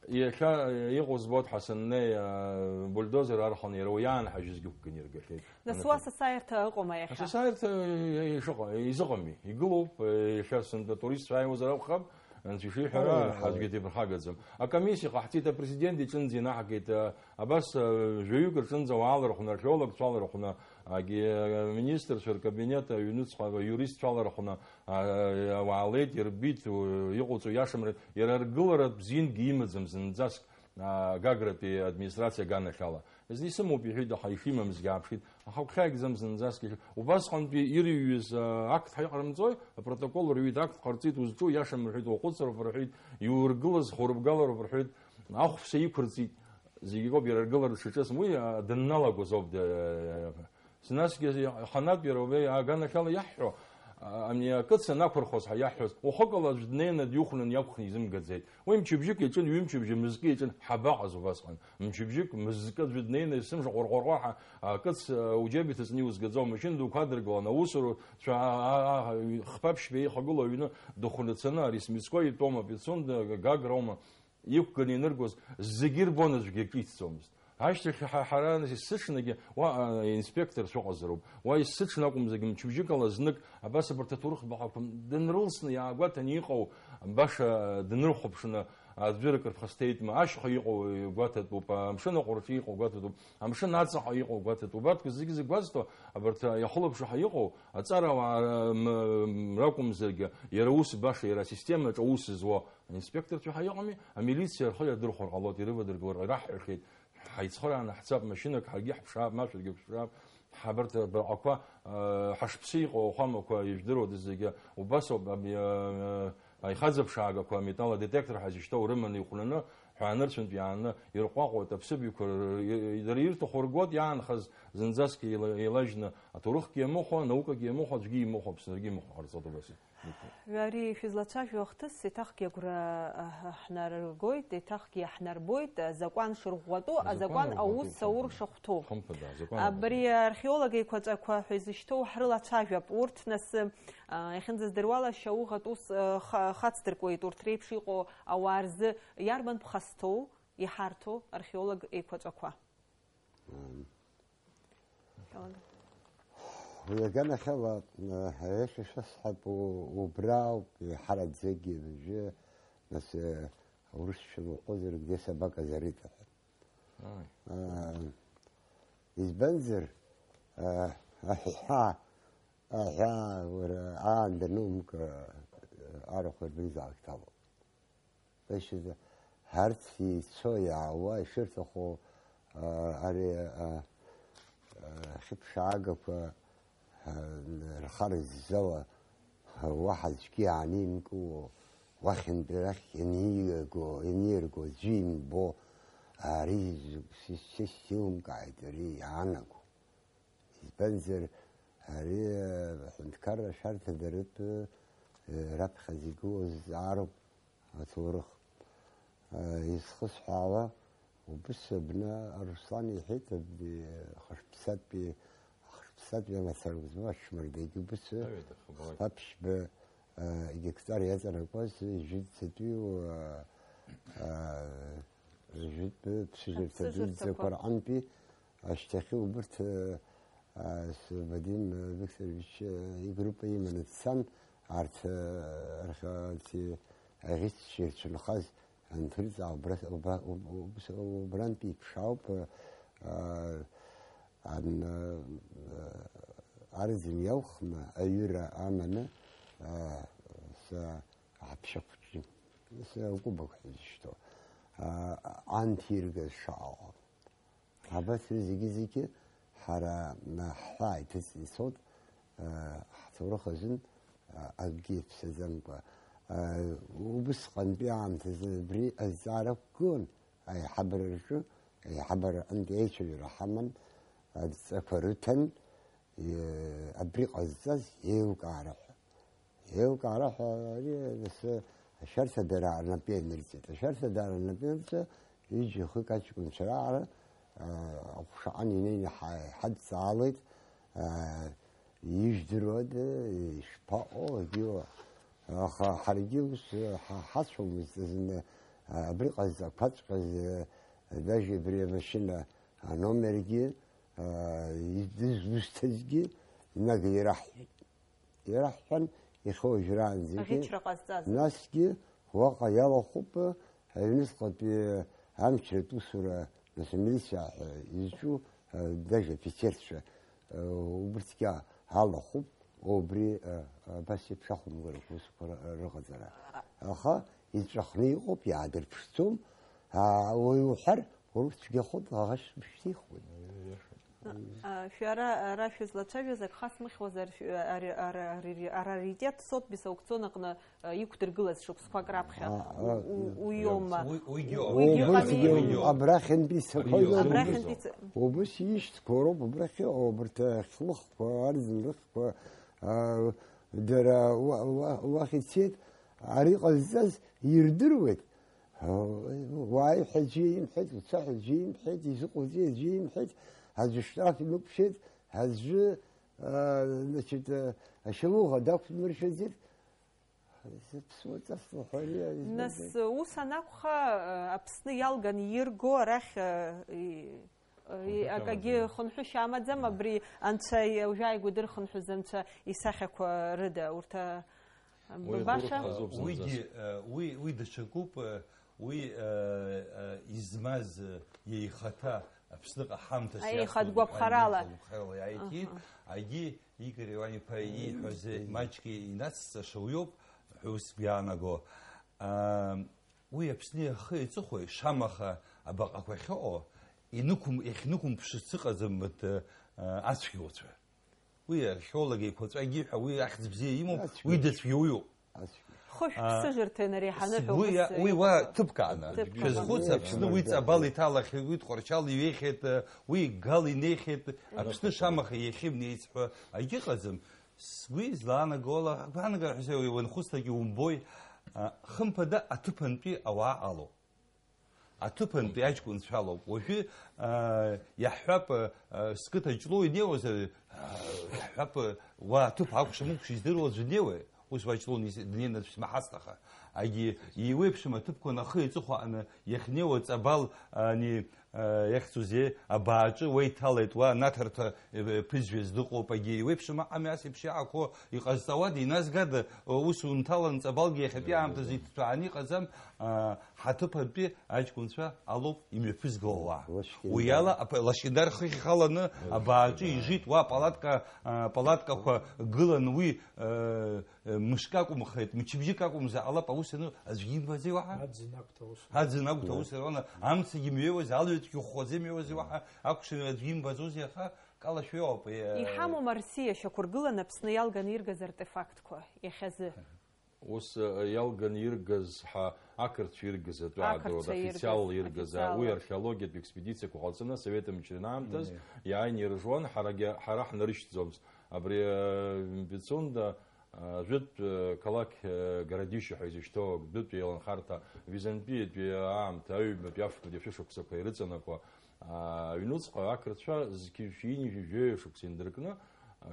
Иахьа, э, иҟоу збоит ҳәа саннеи, э, бульдозер архәаны иара уи аан ҳажьызгьы ықәганы иргахьеит. Нас уа асасааирҭа ыҟоума иахьа? Асасааирҭа, э, ишыҟа-, изыҟами, игылоуп, э, иахьа сынтәа атуристцәа ааиуазар акәхап, анцәа ишиҳәара, Ааи, ҳаӡәгьы ааи. дибырхагаӡам. Акомиссиа ҟаҳҵеит, апрезидент иҿынӡа инаҳагеит, э, абас, э, жәаҩык рҿынӡа уаалархәны, археологцәа алархәны, агьи, э, министрцәа ркабинет аҩнуҵҟа аиуристцәа алархәны, а, ауаа леит, ирбит, у-, иҟауҵо иашамрит, иара аргылара бзиангьы имаӡам зынӡаск, а, Гагратәи администрациа аганахьала. Зны исымоуп, иҳәеит, аха ишимамызгьы ааԥшит, аха агәхьаагӡам зынӡаск. Убасҟантәи ирыҩуаз, а, акт ҳәа иҟарымҵои, апротокол рҩит, акт ҟарҵеит, узҿу иашам рҳәеит, уаҟәыҵроуп рҳәеит, иургылаз хурыбгалароуп рҳәеит, ахәԥса иқәырҵеит, зегь акоуп, иара аргылара дшаҿыз, уи, а, данналагоз ауп, да-, Насгьы аханатә иара убри аганахьала иаҳҳәо, а, ами акыц анақәырхоз ҳәа иаҳҳәоз, уахыкала аӡә днеины дҩыхәнан иақәхны изымгаӡеит. Уи мчыбжьык иаҿын, ҩымчыбжьа мызкы иаҿын, ҳабаҟаз убасҟан? Мчыбжьык мызкы аӡә днеины есымша ҟәарҟәарҟәа ҳа-, акыц, а, уџьаб иҭыҵны иузгаӡом, машьына дуқәа адыргылан, аусураҩцәа, а, а, а, хԥа-ԥшьба еихагылоу аҩны дыхәнацаны, ари Смитскои итәоума, Пицунда, Гагроума, иқәганы иныргоз зегьы ирбон, аӡәгьы акы ицӡомызт. Ашьҭахь ҳа-, ҳара нас есыҽнагьы уаҟа инспекторцәа ыҟазароуп. Уа есыҽны акәымзаргьы, мчыбжьыкала знык абас абарҭ аҭоурых баҟақәа дынрылсны иаагәаҭаны иҟоу, баша дынрыхәаԥшны аӡәыр акыр ԥхасҭеитәым, ашьха иҟоу гәаҭатәуп, амшын аҟәарҿы иҟоу гәаҭатәуп, амшын аҵаҟа иҟоу гәаҭатәуп. Убарҭқәа зегьы зегь гәазҭо, абарҭ иахылаԥшу ҳәа иҟоу аҵарауаа м-, м-, ракәымзаргьы, иара ус баша, иара асистемаҿ аус зуа Аинспекторцәа ҳәа иҟами, амилициа рхы иадырхәар ҟалоит, ирывадыргылар, ираҳҳәахьеит, ҳаицхырааны ҳцап, машьынак ҳаргьы ҳԥшаап, ма шәаргьы шәԥшаап, ҳабарҭ абаҟақәа, э, ҳашԥсы иҟоу ауахәамақәа ижәдыруада зегьы, убас ауп, аб-, э, аихаӡыԥшаагақәа, аметаллодетектор ҳәа зышьҭоу рыманы ихәнаны, ҳәа анырцәынтә иааны ирҟәаҟәоит, аԥсыбаҩқәа р-, р-, дара ирҭаху ргоит иаанхаз зынӡаск еила-, еилажьны, аҭоурыхгьы иамыхәа, наукагьы иамыхәа, аӡәгьы имыхәа, Аԥсны ргьы имыхәа ҟарҵоит убас. Ари шәызлацәажәо ахҭыс еиҭахгьы агәра, а, ҳнарыргоит, еиҭахгьы иаҳнарбоит, азакәан шырӷәӷәатәу, азакәан азакәан аус рӷәӷәатәу аур шахәҭоу. Хымԥада, азакәан Абри археолог еиқәаҵәақәа ҳәа изышьҭоу ҳрылацәажәап. Урҭ нас, а, иахьынӡаздыруала, шьауӷатә ус, а, ха-, хацдыркуеит урҭ реиԥш иҟоу ауаа рзы. Иарбан ԥхасҭоу иҳарҭо археолог еиқәаҵәақәа? Ам. Уи аганахьала, э, аиаша шәасҳәап, у-, убра ауп, иҳараӡагьы абыржәы, нас, э, аурысшәа уҳәозар, где собака зарыта ҳәа. Ааи. Э, избанзар, э, аҳәаа, аҳәаа, уара, аан данумка, э, арахә рбырзаалак ҭалоуп. Ишьҭа ҳарҭ ицо иаауа ишырҭаху, а, ари, а, а, ахьыԥшаагақәа, а, рхара ззауа, а, уаҳа аӡәгьы иаанимкуо, уахьынтәи арахь ианиаго, ианиарго аӡәы имбо, ари з-, с-, с-, силымкааит, ари иаанаго. Избанзар, ари, э, аҳәынҭқарра ашәарҭадаратәы, э, раԥхьаӡа игылоу зҵаароуп аҭоурых. Э, изхысҳәаауа, убыс абна Руслан иҳәеит, абни, хышԥсатәи, хышԥсатәи амацара узму ачмырдагьы убыс, Аҩада, хыбалак. Хԥа-ԥшьба, э, гектар иаҵанакуаз, ижәытәӡатәиу, э, э, ижәытәтәи ԥсыжырҭа Аԥсыжырҭақәа. Дуӡӡақәа рҟынтәи Ашьҭахьы убырҭ, э, э, с-, Вадим, э, Викторович, э, игруппа иманы дцан, арҭ, э, археологци аӷьычцәа ирцәынхаз анҭырҵаа, убра-, убра-, уб-, уб-, убрантәи иԥшаауп, э, э, ан-, э, арӡын иаух, ма, аҩыра аманы, э, са аҳаԥшьа хәыҷы, са акәыбак ҳәа изышьҭоу, э, анҭ иргаз шаҟа. Абарҭ зегьы-зегьы ҳара, м, ҳҳәаа иҭыҵны ицоит, а, ҳҭоурых азын, а, акгьы иаԥсаӡамкәа. А, убысҟантәи аамҭазы абри азҵаара ақәгылан, аиҳабыра рҿы, аиҳабыра аҟынтә еицәажәара ҳаман, адҵақәа рыҭан, е, абри ҟазҵаз еилкаара ҳәа. Еилкаара ҳәа ари, нас, ашәарҭадара рнапы ианырҵеит. Ашәарҭадара рнапы ианырҵа, ҩыџьа-хҩык аҷкәынцәа раара, а, аҟәша аҟны инеины ҳа-, ҳадҵаалеит, а, ижәдыруада, ишԥаҟоу, егьиуа. Аха ҳаргьы ус ҳа-, ҳацәомызт зны, а, абри ҟазҵақәаҵәҟьаз, а, даже абри амашьына аномергьы, а, идызусҭазгьы инага ираҳҳәеит. Ираҳҳәан, иахьа уажәраанӡагьы. Аӷьычра ҟазҵаз. Насгьы уаҟа иалахәуп, аҩныҵҟатәи амчратә усура, нас, амилициа ҳәа изҿу, а, даже афицерцәа, а, убырҭгьы алахәуп, убри, а, абас еиԥш ахәымгарақәа усқәа ры-, рыҟаҵара. Аха иҵәахны иҟоуп, иаадырԥшӡом, а, уаҩ уҳәар, урҭ цәгьахоит, ӷаӷа шәышьҭихуеит. А, шәара ара шәызлацәажәоз ак хасмыхьуазар, шә-, ари, ара, ари, ара раритет Сотбис аукцион аҟны, а, иқәдыргылаз шықәсқәак раԥхьа А, а, у-, у-, уиоума? Уи, уигьы Уигьы Убырҭгьы ыҟами? Уигьы. Абрахьынтәи сақәа Уигьы. Иоуп. Абрахьынтәи ц- Убыс ишьҭқәа роуп, убрахь иҟоу, убырҭ ахьлыхқәа, арӡынрыхқәа, а, дара уа-, уа-, уахь ицеит, ари ҟазҵаз ирдыруеит. Уааи ҳәа аӡәы имҳәеит, уца ҳәа аӡәы имҳәеит, изыҟоузеи аӡәы имҳәеит, аӡәы штраф инықәԥшит, аӡәы, а, значит, а, ашьалуӷа дақәдмыршәаӡеит. Зыԥсуа ҵасла ҳәа ари Нас, избоит. Ус анакәха, а, Аԥсны иалган ирго арахь, а, и-, а, Хынҳәышьа акагьы амаӡам. Хынҳәышьа амаӡам, абри анцәа и-, уажәааигәа дырхынҳәыз анцәа исахьақәа рыда, урҭ, а, Уи баша? Адурхазоуп зынӡас. Уигьы, э, уи, уи даҽакуп, э, уи, э, э, измаз, э, иеихаҭа Аԥсныҟа ҳамҭас Аиеихатә иацлеит гәаԥхарала. Ҳәа иеиӷьу гәаԥхарала иааиҭеит. Аҳа. Агьи Игор Леуан-иԥа ииҳәаз, э, маҷк инацҵаша уиоуп ҳәа ус сгәы иаанаго. А, уи Аԥсны ахи аҵыхәеи шамаха абаҟақәа ахьыҟоу инықәым-, иахьнықәымԥшыц ыҟаӡам, э, ацәгьауцәа. Уи археолог еиқәаҵәагьы ҳәа уи ахьӡ бзиа имоуп, Ацәгьа. Уи дацәгьауҩуп. Ацәгьа. Хышә А, ԥсыжырҭа инареиҳаны ҳәа сгәы ус иа-, уи уа иҟоуп. Ҭыԥк ааны. Ҭыԥк Шәазхәыц, ааны. Аԥсны уи ҵабал иҭалахьеит, уи Тҟәарчал иҩеихьеит, уи Гал инеихьеит, Аԥсны шамаха иахьымнеиц ҳәа агьыҟаӡам. Сгәы излаанаго ала, агәаанагара ҳәа уи уанхәыцлакгьы умбои, а, хымԥада аҭыԥантәи ауаа ҟалоуп. Аҭыԥантәи аҷкәынцәа лоуп. Уажәы, аа, иаҳҳәап, аа, сқыҭа Ҷлоу инеиуазар, аа, иаҳҳәап, уа аҭыԥ акәша-мыкәша издыруа аӡәы днеиуеи? Ус уа Ҷлоу днеины дшәымаҳацт аха. Агьи иеиуеиԥшым аҭыԥқәа нахи аҵыхәа аҟны иахьнеиуа Ҵабал, ани, аа, иахьӡузеи, абааҿы уа иҭалеит, уа анаҭарҭа, э, ԥызжәаз дыҟоуп, агьи иеиуеиԥшым аҟами ас еиԥш иаақәоу, иҟазҵауада, иназгада, ус унҭалан Ҵабалгьы иахьатәи аамҭазы иҭҵәааны иҟаӡам, аа, Ҳаҭыԥантәи аҷкәынцәа алоуп имҩаԥызго ауаа. Лашькьындар. Уи ала, ап-, Лашькьындар хыхь ихаланы абааҿы ижит, уа палатка, а, палаткақәа гылан, уи, э, э, мышк акәымхеит, мчыбжьык акәымзар ҟалап, аус ану, аӡәгьы имбаӡеи уаҳа? Аӡын акәҭа ус. Аӡын акәҭа ус ируан, амцагьы мҩеиуаз, алҩаҵәгьы хәхәаӡа имҩеиуаз уаҳа, акәшаҩы аӡәгьы имбаӡози аха, калашәа иоуп, э. Иҳамоума Арсиа шьақәыргылан Аԥсны иалганы иргаз артефактқәа иахьазы? Ус, э, иалганы иргаз ҳа ақырҭцәа иргаз атәы Ақырҭцәа аадыруада, иргаз, официалла иргаз, официалла. Уи археологиатә експедициақәа ҟалҵаны асовет мчра аамҭаз Мм. иааины иржуан, ҳарагьы, ҳара ҳнарышьҭӡомызт. Абри, э, Пицунда, э, жәытә, э, қалақь, э, городище ҳәа изышьҭоу, жәытә еиланхарҭа, Византиатәи аамҭа, аҩбатәи, аԥшьбатәи ашәышықәсақәа ирыҵанакуа, Аҩнуҵҟа ақырҭцәа зқьи жәшәи ҩынҩажәи жәаҩа шықәса индыркны,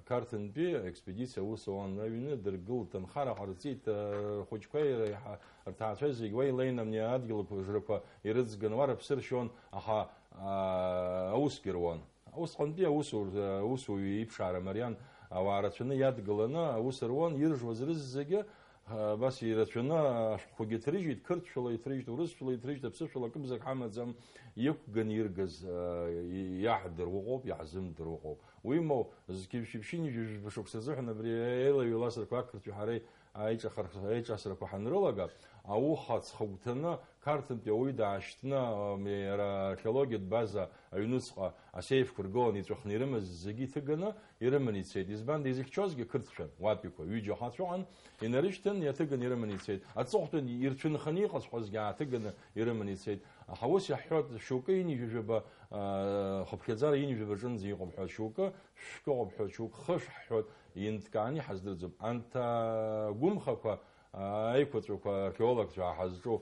Қарҭынтәи аекспедициа аус ауан, аҩны дыргылт, анхара ҟарҵеит, рхәыҷқәа иреиҳа-, рҭаацәа зегь уа илеины амни адгьыл ақәыжрақәа ирыҵганы уа рыԥсы ршьон, аха, аа, аусгьы руан. Усҟантәи аусур-, аусуҩы иԥшаара мариан, ауаа рацәаны иадгыланы аус руан, иржуаз рызегьы, Абас ирацәаны ашәҟәқәагьы ҭрыжьит, қырҭшәала иҭрыжьит, урысшәала иҭрыжьит, аԥсышәала акымзак ҳамаӡам, иқәганы иргаз, а, и-, иаҳдыруа ыҟоуп, иаҳзымдыруа ыҟоуп. Уимоу, зқьи жәшәи ԥшьынҩажәи жәаба шықәса азыҳәан абри аилаҩеиласрақәа ақырҭцәеи ҳареи аиҿахар-, аиҿасрақәа ҳанрылага, ауха ҵхагәҭаны, Қарҭынтәи ауаҩы даашьҭны, ам, иара археологиатә база аҩнуҵҟа асеифқәа ргыланы иҵәахны ирымаз зегьы иҭыганы ирыманы ицеит. Избанда изыхьчозгьы қырҭшәан, уатәиқәа, ҩыџьа ахацәа ыҟан, инарышьҭын, иаҭыганы ирыманы ицеит. Аҵыхәтәан ирцәынханы иҟаҵәҟьазгьы ааҭыганы ирыманы ицеит. Аха ус иаҳҳәоит, шьоукы ҩынҩажәаба, аа, хыԥхьаӡара ҩынҩажәаба рҿынӡа иҟоуп ҳәа, шьоукы шәкы ыҟоуп ҳәа, шьоук хышә ҳҳәоит, инҭкааны иҳаздырӡом. Анҭ агәымхақәа, аа, аиқәаҵәақәа археологцәа ҳазҿу,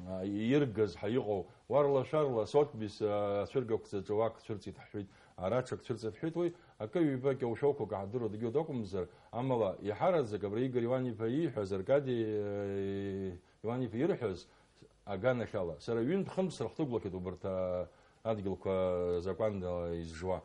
аа, иргаз ҳәа иҟоу, уарла-шәарла Сотбис, аа, ацәыргақәҵаҿы уак цәырҵит ҳҳәеит, ара ҽак цәырҵит ҳҳәеит, уи акы-ҩба кьоушәоуқәак аҳдыруа дгьыл дакәымзар, амала иаҳараӡак абра Игор Иуан-иԥа ииҳәаз, Аркади, э, Иуан-иԥа ирҳәаз, аганахьала, сара ҩынтә-хынтә срыхҭыгәлахьеит убарҭ, а, адгьылқәа закәанда изжуа.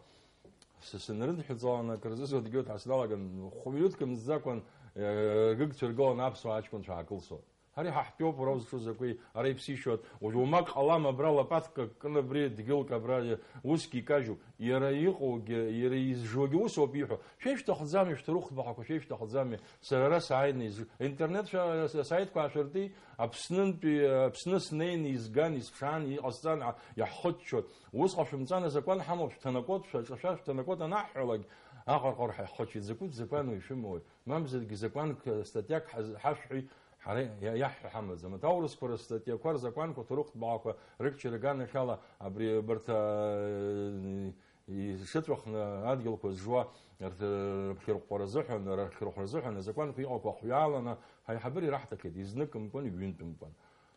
Сы-, сынрыдҳәыҵалан, акыр зызуа дгьыл ҳасналаган, хә-минуҭк мҵӡакәан, э, рыгцәа ргылан аԥсуа аҷкәынцәа аакылсуан. Ари ҳа ҳтәоуп, уара узҿу закәи, ара иԥсишьоит, уажә уамак ҟалам абра лопатка кын абри дгьылк абра, э, усгьы икажьуп. Иара иҟоугьы, иара изжуагьы усоуп иҳәо. Шәеишәҭахӡами, шәҭоурыхтә баҳақәа шәеишәҭахӡами? Сара ара сааины изжу-, интернет шәа-, са-, саитқәа аашәыртит, Аԥснынтәи, Аԥсны снеины изган, исԥшаан, иҟасҵан, а, иаҳхыччоит. Усҟан шәымҵан, азакәан ҳамоуп, шәҭанакот, шәаҿашәа, шәҭанакот анаҳҳәалак, аҟырҟыр ҳәа иаҳхыччоит. Закәытә закәануи шәымоуи? Мамзаргьы закәанк, статиак ҳаз-, ҳашәҳәеит, ҳара иа-, иаҳҳәо ҳамаӡам. Аҭоурысқәа рыстатиақәа, рзакәанқәа, аҭоурыхтә баақәа рыкчараган ахьала абри абарҭ, а, ишыҵәахны адгьылқәа зжуа рҭ-, рыԥхьырҟәҟәа рзыҳәан, рыхьырхә рзыҳәан азакәанқәа иҟақәа хҩаланы ҳаиҳабыра ираҳҭахьеит, изныкымкәан, ҩынтәымкәан.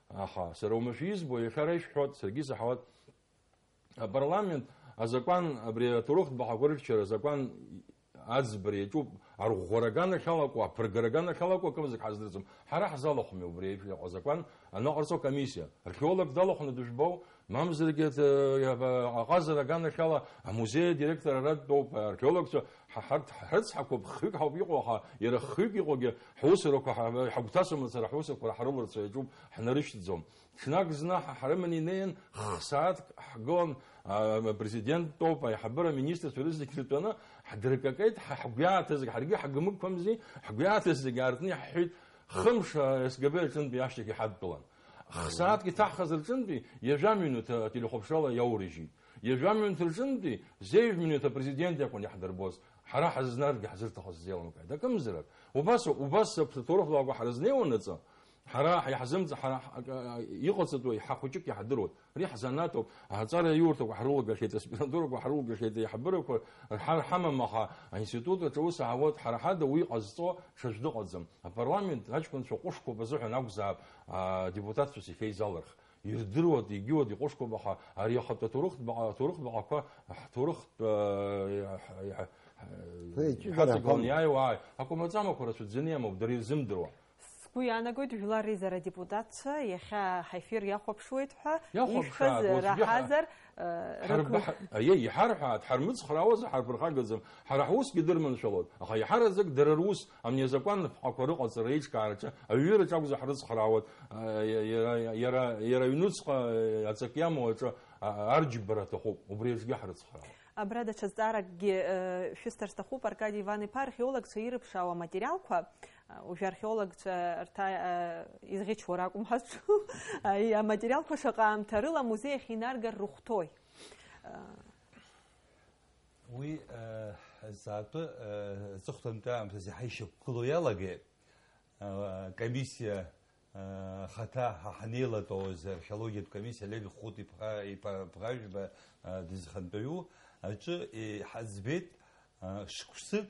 Аха сара уамашәа избо, иахьа ара ишәҳәоит, саргьы исаҳауеит, апарламент азакәан, абри аҭоурыхтә баҳақәа рырччара азакәан аӡбара иаҿуп, арӷәӷәара аганахьалакәу, аԥыргара аганахьалакәу акымзак ҳаздырӡом. Ҳара ҳзалахәми убри еиԥш иҟоу азакәан аныҟарҵо акомиссиа? Археолог далахәны дыжәбоу? Мамзаргьы, э, аҟазара аганахьала амузеи адиректор ара дтәоуп, археологцәа ҳа-, ҳарҭ ҳрыцҳақәоуп, хҩык ҳауп иҟоу, аха иара хҩык иҟоугьы ҳусурақәа ҳа-, ҳагәҭасума, сара ҳусурақәа ҳрыларҵо иаҿуп, ҳнарышьҭӡом. Ҽнак зны ҳа-, ҳрыманы инеин, х-сааҭк ҳгылан, а, апрезидент дтәоуп, аиҳабыра, аминистрцәа рызегь ртәаны, ҳдыркакеит, ҳа-, ҳгәы иааҭаз зегь, ҳаргьы ҳгымықәамзи, ҳгәы иааҭаз зегь аартны иаҳҳәеит, хымш, а, СГБ аҿынтәи ашьҭахь иҳадтәалан. Х-сааҭк иҭаҳхыз рҿынтәи ҩажәа минуҭ ателехәаԥшрала иаурыжьит. Ҩажәа минуҭ рҿынтәи зеижә минуҭ апрезидент иакәын иаҳдырбоз, ҳара ҳазнаргьы ҳзырҭахыз зеилымкааит. Акымзарак, убас, убас аҭоурых дуқәа ҳрызнеиуанаҵы, ҳара иаҳзымҵ-, ҳара ҳ-, иҟаҵатәу ҳа хәыҷык иаҳдыруан. Ари ҳзанааҭуп, аҵара аиурҭақәа ҳрылагахьеит, аспирантурақәа ҳрылагахьеит, аиҳабырақәа рҳа-, ҳамам, аха аинститут аҿы аус аауеит, ҳара ҳада уи ҟазҵо ҽаӡә дыҟаӡам. Апарламент аҷкәынцәа ҟәышқәоуп азыҳәан акәзаап, а, адепутатцәа зегь еизалырх. Ирдыруеит, егьиуеит, иҟәышқәоуп, аха ари ахатә аҭоурыхтә баҟа-, аҭоурыхтә баҟақәа, ҳҭоурыхтә, э, ҳ-, ҳ-, Уи ҳаҵагыланы иаауа, акәамаҵамақәа рацәаӡаны иамоуп, дара ирзымдыруа. Сгәы иаанагоит, жәлар реизара адепутатцәа иахьа ҳаефир иахәаԥшуеит ҳәа, иахәаԥшуеит, ишәҳәаз уаҵәгьы ҳа-, раҳазар, э, ҳарба-, рықәын. Ҳа-, аиеи, иҳарҳәааит, ҳармыцхраауазар, ҳарԥырхагам, ҳара ҳусгьы дырманшәалоит, аха иҳараӡак дара рус, амни азакәан ҳәақәа рыҟаҵара реиҿкаараҿы, аҩыраҿы акәзар ҳрыцхраауеит, э, иа-, иара, иара, иара аҩнуҵҟа, э, аҵак иамоу аҿы, а-, арџьбара аҭахуп, убри аҿгьы ҳрыцхраауеит. Абра даҽа зҵааракгьы, э, шәысҭар сҭахуп, Аркади Иван-иԥа, археологцәа ирыԥшаауа аматериалқәа, э, уажәы археологцәа рҭа-, э, изӷьычуа ракәым ҳазҿу, ари аматериалқәа шаҟа аамҭа рыла амузеи ахь инаргар рыхәҭои? Э, Уи, э, азаатәы, э, аҵыхәтәантәи аамҭазы иаҳа ишьақәгылоу иалагеит. Э, комиссиа, э, ахаҭа ҳа ҳанеилатәауаз археологиатә комиссиа Олег Хәыҭ иԥа, иԥа, Ԥӷажәба, э, дызхантәаҩу аҿы, э, иҳаӡбеит, э, шықәсык,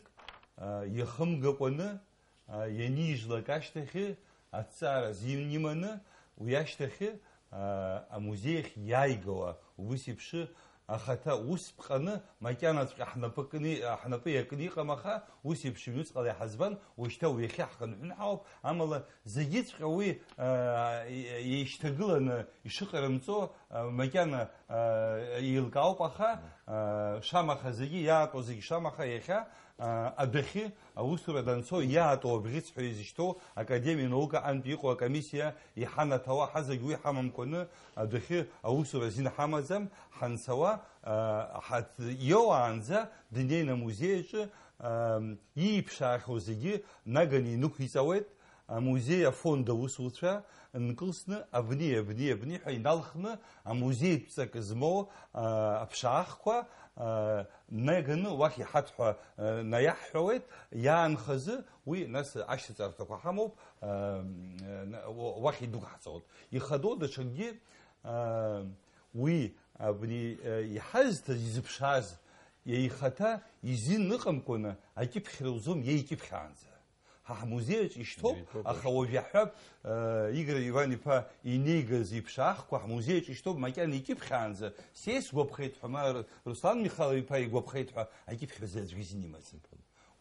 э, иахымгакәаны, а, ианижьлак ашьҭахьы, аҭҵаара азин иманы, уи ашьҭахьы, а, амузеи ахь иааигауа, убыс еиԥш ахаҭа ус ԥҟаны, макьанаҵәҟьа ҳнапы кны, ҳнапы иакны иҟам, аха ус еиԥш ҩнуҵҟала иҳаӡбан, уажәшьҭа уи иахьа ҳхынҳәынҳауп, амала зегьыҵәҟьа уи, а, и-, еишьҭагыланы ишыҟарымҵо, а, макьана, а, еилкаауп, аха, а, шамаха зегьы иаатәо зегь шамаха иахьа, а, адәахьы аусура данцо иаатуа абӷьыц ҳәа изышьҭоу Академиа наука антә иҟоу акомиссиа иҳанаҭауа ҳазегь уи ҳамамкәаны адәахьы аусура азин ҳамаӡам, ҳанцауа, а, ҳаҭ-, иоуаанӡа днеины амузеи аҿы, а, ииԥшаахьоу зегьы наганы инықәиҵауеит, Амузеи афонд аусуцәа нкылсны абни, абни, абни ҳәа иналхны, амузеитә ҵак змоу, а, аԥшаахқәа, а, наганы уахь иҳаҭ ҳәа, а, наиаҳҳәауеит, иаанхазы уи нас ашьҭаҵарҭақәа ҳамоуп, а, м, уа-, уахь идәықәҳҵоит. Ихадоу даҽакгьы, а, уи абни, а, иҳазҭаз, изыԥшааз, иеихаҭа изин ыҟамкәаны акьыԥхьра лзом, иеикьыԥхьаанӡа. Ҳа ҳмузеи аҿы ишьҭоуп, Итәоуп, аха уажә иаҳҳәап, э, Игорь Иван-иԥа инеигаз иԥшаахқәа ҳмузеи аҿы ишьҭоуп, макьана икьыԥхьаанӡа, са исгәаԥхеит ҳәа, ма Р-, Руслан Михайлов-иԥа игәаԥхеит ҳәа, акьыԥхьразы аӡәгьы изин имаӡам.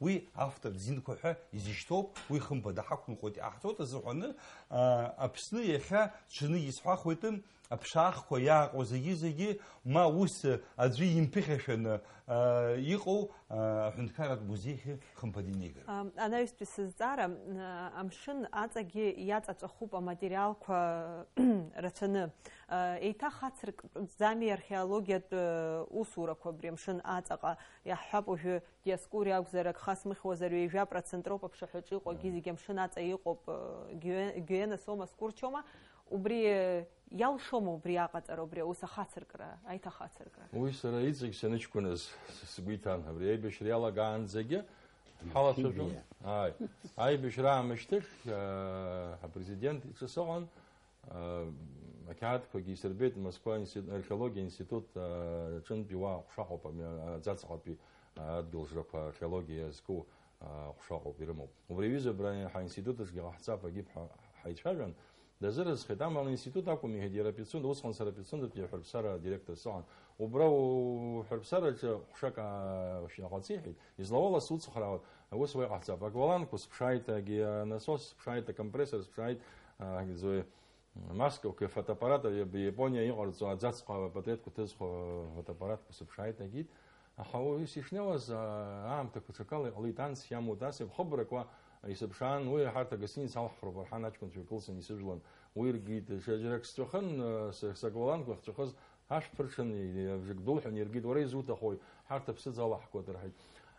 Уи автор зинқәа ҳәа изышьҭоуп, уи хымԥада ҳақәныҟәоит, иҟаҳҵоит азыҳәаны, а, Аԥсны иахьа ҽынгьы исҳәахуеит, аԥшаахқәа иааҟоу зегьы-зегьы, ма ус аӡәы имԥыхьашәаны, а, иҟоу, а, аҳәынҭқарратә музеихьы хымԥада инеигар. Ам, анаҩстәи сызҵаара, а, амшын аҵагьы иаҵаҵәахуп аматериалқәа рацәаны. А, еиҭах ацыркӡами археологиатә, а, усурақәа абри амшын аҵаҟа? Иаҳҳәап, уажәы Диоскуриа акәзар, ак хасмыхьуазар, ҩажәа процент роуп аԥшаҳәаҿы иҟоу, акгьы зегьы амшын аҵа иҟоуп, а, Гиуе-, Гиуена соума, Скурчома? Убри, э, иалшома убри аҟаҵара, убри аус ахацыркра, аиҭахацыркра? Уи сара иҵегь саныҷкәыназ с-, сгәы иҭан, абри аибашьра иалагаанӡагьы ҳалацәажәон. Ааи. Аибашьра аамышьҭахь, э, апрезидент иҿы сыҟан, э, ақьаадқәагьы исырбеит, Москва институт, археологиа институт, э, аҿынтәи уа аҟәша ыҟоуп, ами, аӡаҵаҟатәи, э, адгьыл жрақәа археологиа иазку, аҟәша ыҟоуп, ирымоуп. Убри аҩыза абра ҳаинститут аҿгьы ҟаҳҵап, агьип ҳәа ҳаицәажәан, дазыразхеит, амала аинститут акәым, иҳәеит, иара Пицунда, усҟан сара Пицундатәи аҳәырԥсара адиректор сыҟан. Убра уҳәырԥсараҿы ҟәшак, аа, шьнаҟаҵа иҳәеит, излауала суцхраауан, ус уа иҟаҳҵап. Аквалангқәа сыԥшааит, агьи анасос сыԥшааит, акомпрессор сыԥшааит, аа, Московка фотоаппарат, Япониа иҟарҵо аӡаҵҟа апатреҭқәа ҭызхуа фотоаппаратқәа сыԥшааит, агьит. Аха уи сышнеиуаз, аа, аамҭақәа ҽакала иҟалеит, анс иамоу, ас иахыбракуа исыԥшаан, уи ҳарҭ агостиница алҳхроуп, арҳан аҷкәынцәа икылсны исыжәлан, уи иргеит, џьарак сҵәахын, с-, саквалангқәа ахьҵәахыз ашә ԥырҽын, абжак дәылҳәан иргеит, уара изуҭахуи, ҳарҭ аԥсыӡ алаҳхуеит, рҳәеит.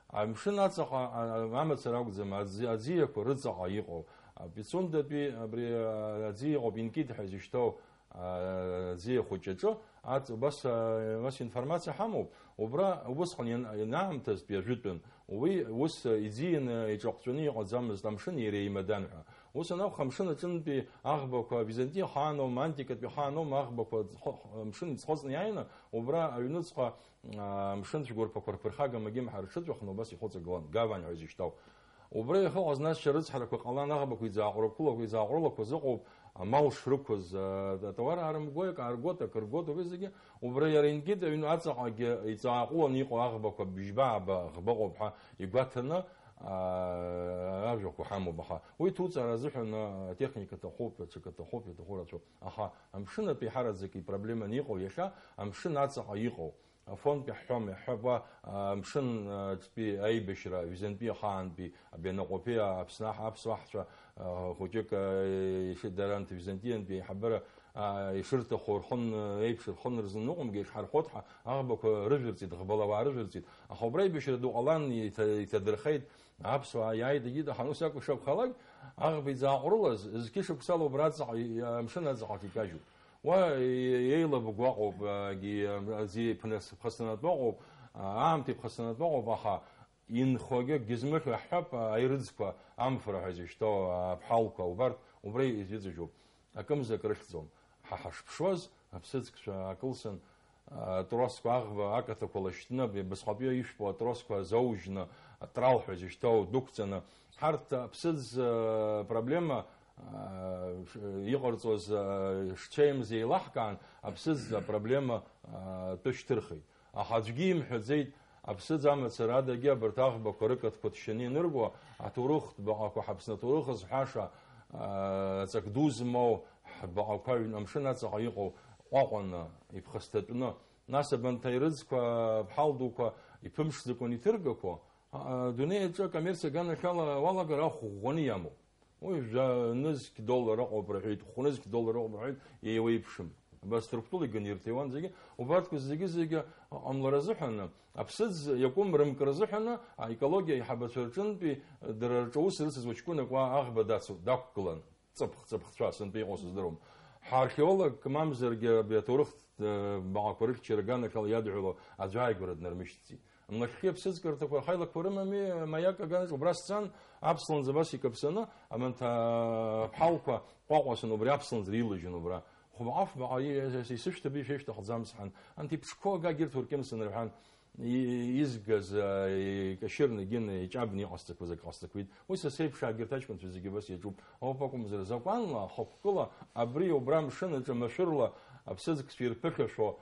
Амшын аҵаҟа, а, а, амацара акәӡам, аӡи-, аӡиақәа рыҵаҟа иҟоу. А, Пицундатәи абри, а, аӡиа иҟоуп, инкит ҳәа изышьҭоу, а, аӡиа хәыҷ аҿы, аҵ-, убас, а, убас информациа ҳамоуп. Убра убысҟан иан-, ианаамҭазтәи ажәытәын, уи ус, а, иӡианы иҿаҟәҵәаны иҟаӡамызт амшын иара имадан ҳәа. Ус анакәха, амшын аҿынтәи аӷбақәа Византиа ахааноума, антикатәи ахааноума аӷбақәа ӡхо-, амшын иӡхыҵны иааины, убра аҩныҵҟа аа, мшын цәқәырԥақәа рԥырхага Магьымҳа рҽыҵәахны убас ихәыҵагылан, гавань ҳәа изышьҭоу. Убра иахьыҟаз насшьа рыцҳарақәа ҟалан, аӷбақәа иӡааҟәрақәлақәа, иӡааҟәрылақәаз ыҟоуп, амал шрықәыз, а, атауар аарымгои, акы ааргоит, акы ргоит, убри зегьы. Убра иара инкит аҩны аҵаҟагьы иҵааҟәыланы иҟоу аӷбақәа, бжьба-ааба ӷба ыҟоуп ҳәа игәаҭаны, аа, ажәақәа ҳамоуп, аха уи ҭуҵаара азыҳәан, а, атехника аҭахуп, аҽак аҭахуп, иаҭаху рацәоуп. Аха амшынатә еиҳараӡак ипроблеманы иҟоу иахьа амшын аҵаҟа иҟоу. Афондтәи ҳҳәом, иаҳҳәап, уа, а, амшын, а, ҿтәи аибашьра, ҩызантәи ахаантәи, абианаҟәатәи, а, Аԥсны аҳ-, аԥсуа ҳцәа, а, хәыҷык, а, иши-, дара анҭ ҩызантәи антәи аиҳабыра, а, ишырҭаху рхын, а, еиԥш рхын рзын ныҟәымгеит, ҳархәот ҳа, аӷбақәа рыжәырҵеит, ӷбала ауаа рыжәырҵеит. Аха убра аибашьра ду ҟалан, иҭа-, иҭадырхеит, аԥсуаа иааит, егьит, аха ус акәу шакәхалак, аӷба иӡааҟәрылаз, зқьышықәсала убра аҵаҟа, и-, амшын аҵаҟа иҿажьуп. Уа еилабгәаҟоуп, агьи, аӡы иԥхасҭанатәоуп, аамҭа иԥхасҭанатәоуп, аха инхогьы акгьы змыхьуа ҳҳәап, аирыӡқәа, амфра ҳәа изышьҭоу аԥҳалқәа, убарҭ убра иҵәыҵәыжәуп, акымза акрыхьӡом. Ҳа ҳашԥшуаз, аԥсыӡкцәа акылсын, атросқәа аӷба акаҭақәа лашьҭны, абри абасҟатәи ишәпо атросқәа заужьны, атрал ҳәа изышьҭоу дәықәҵаны, ҳарҭ аԥсыӡ, а, проблема, а, ш-, иҟарҵоз, а, шцәеимз еилаҳкаан, аԥсыӡ апроблема, а, тәы шьҭырхит. Аха аӡәгьы имҳәаӡеит, аԥсыӡ амацара адагьы абарҭ аӷбақәа рыкаҭқәа ҭшьаны ианырго, аҭоурыхтә баҟақәа, ҳаԥсны аҭоурых зҳәаша, а, ҵак ду змоу, ҳбаҟақәа ҩны амшын аҵаҟа иҟоу ҟәаҟәаны, иԥхасҭатәны, нас абанҭ аирыӡқәа, аԥҳал дуқәа иԥымшӡакәан иҭыргақәо, а, адунеи аҿы акоммерциа аганахьала уалагар ахә ӷәӷәаны иамоуп. Уи жәа-, нызқь доллар ыҟоуп рҳәеит, хә-нызқь доллар ыҟоуп рҳәеит, еиуеиԥшым. Убас Ҭырқәтәыла иганы ирҭиуан зегьы. Убарҭқәа зегьы-зегьы ҟамлара азыҳәаны, аԥсыӡ иакәым рымкра азыҳәаны, аекологиа аиҳабацәа рҿынтәи дара рҿы аус рыцызуа ҷкәынак уа аӷба дацу-, дақәгылан, ҵыԥх-ҵыԥхцәа, сынтәа иҟоу сыздыруам. Ҳархеолог, мамзаргьы абри аҭоурыхтә, э, баҟақәа рыхьчара аганахьала иадҳәало аӡә ааигәара днармышьҭӡеит. Нахьхьи аԥсыӡкырҭақәа рхаилақәа рымами, Маиак аганаҿ убра сцан, аԥсланӡа абас икаԥсаны, аманҭа ԥҳалқәа ҟәаҟәасын убри аԥсланӡа илыжьын убра. Хәбаҟа-фбаҟа и-, исышәҭаби, шәышәҭахӡам сҳәан. Анҭ иԥҽқәоу ага егьырҭ уркьымсны рҳәан, и-, изгаз, а, икашьырны, егьины, иҷабны иҟасҵақәаз акы ҟасҵақәеит. Уи са сеиԥш егьырҭ аҷкәынцәа зегьы абас иаҿуп. Ауп акәымзар, закәанла, хықәкыла, абри убра амшын аҿы машәырла аԥсыӡкцәа ирԥыхьашәо,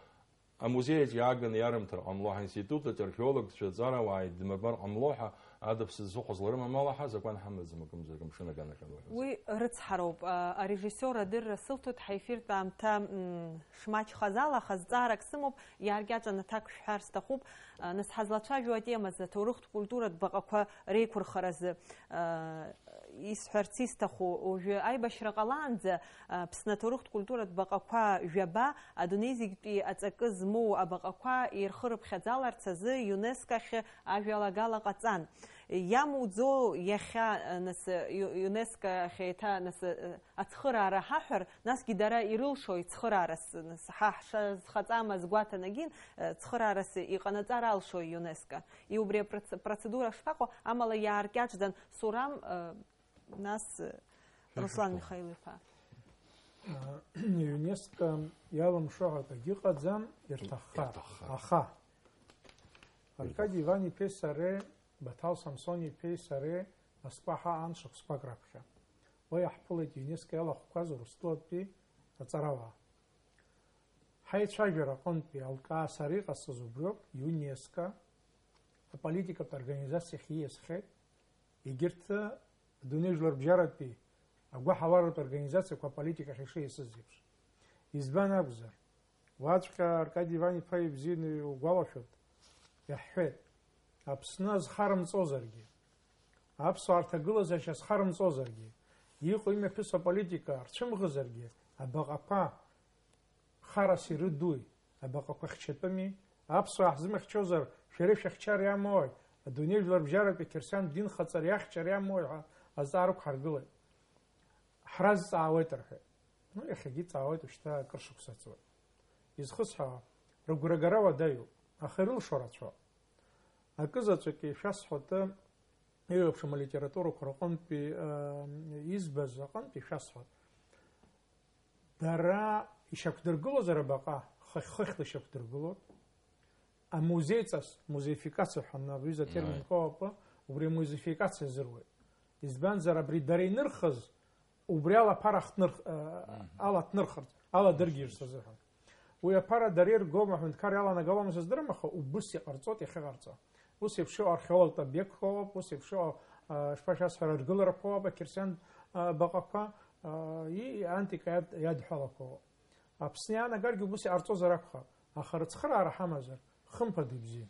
амузеи аҿы иааганы иарымҭар ҟамло, ҳаинститут аҿы археологцәа, аҵарауаа идмырбар ҟамло ҳәа, ада ԥсыӡ зыхәозла рымамала ҳа, закәан ҳамаӡам, акымзарак амшын аганахьала ҳәа. Уи рыцҳароуп. А, арежиссиор адырра сылҭоит, ҳаефиртә аамҭа, м, шмаҷхаз ала, аха зҵаарак сымоуп, иааркьаҿны аҭак шәҳәар сҭахуп. А, нас ҳазлацәажәо атемазы, аҭоурыхтә культуратә баҟақәа реиқәырхаразы, а, исҳәарц исҭаху, уажәы аибашьра ҟалаанӡа, а, Аԥсны аҭоурыхтә культуратә баҟақәа жәаба, адунеи зегьтәи аҵакы змоу абаҟақәа ирхырыԥхьаӡаларц азы ЮНЕСКО ахь ажәалагала ҟаҵан. Иамуӡо иахьа, а, нас, ю-, ЮНЕСКО ахь еиҭа, нас, а, ацхыраара ҳаҳәар, насгьы дара ирылшои цхыраарас, нас, ҳа ҳшазхаҵамыз гәаҭанагьы, а, цхыраарас иҟанаҵар алшои ЮНЕСКО? И убри апроц-, процедура шԥаҟоу? Амала иааркьаҿӡан Сурам, а, Нас, Руслан Михаил-иԥа. ЮНЕСКО иалымшо ҳәа акгьы ыҟаӡам, ирҭаххар. Ирҭаххар. Аха Аркадий Иван-иԥеи сареи, Баҭал Самсон-иԥеи сареи Москва ҳаан шықәсқәак раԥхьа. Уа иаҳԥылеит ЮНЕСКО иалахәқәаз Урыстәылатәи аҵарауаа. Ҳаицәажәара аҟынтәи алкаа сара иҟасҵаз убриоуп, ЮНЕСКО аполитикатә организациахь ииасхьеит, егьырҭ адунеи жәларбжьаратәи агәыҳалалратә организациақәа аполитикахь ишиасыз еиԥш. Избан акәзар, уаҵәҟьа Аркадий Иван-иԥа ибзианы иугәалашәоит, иаҳҳәеит, Аԥсны азхарымҵозаргьы, аԥсуаа рҭагылазаашьа азхарымҵозаргьы, иҟоу имҩаԥысуа аполитика рцәымӷызаргьы, абаҟақәа харас ирыдуи, абаҟақәа хьчатәыми, аԥсуаа ҳзымхьчозар, шәара ишәыхьчар иамои, адунеи жәларбжьаратәи қьырсиантә динхаҵара иахьчар иамои ҳәа азҵаара ықәҳаргылеит. Ҳразҵаауеит рҳәеит. Ну, иахьагьы ҵаауеит, ушьҭа акыр шықәса ҵуеит. Изхысҳәаауа, рыгәрагара уадаҩуп, аха ирылшо рацәоуп. Акы заҵәык ишәасҳәоты, еиуеиԥшым алитературақәа рҟынтәи, э, избаз аҟынтә ишәасҳәап. Дара ишьақәдыргылозар абаҟа, хыхь-хыхьла ишьақәдыргылоит. Амузеиҵас, музеификациа ҳәа абҩыза атермин Ааи. Коуп, убри амузеификациа азыруеит. Избанзар, абри дара инырхыз, убри ала аԥара ахҭнырх-, э, Мгм. ала ҭнырхырц, ала дыргьежьырц азыҳәан. Уи аԥара дара иргома, аҳәынҭқар иаланагалома сыздырам, аха убыс иҟарҵоит иахьыҟарҵо. Ус еиԥш иҟоу археологтә обиектқәа ыҟоуп, ус еиԥш иҟоу, а, шԥашәасҳәара, аргыларақәа ыҟоуп, ақьырсиан, а, баҟақәа, а, и-, антика иад-, иадҳәалақәа ыҟоуп. Аԥсны иаанагаргьы убыс иҟарҵозар акәхап, аха рыцхыраара ҳамазар, хымԥада ибзиан.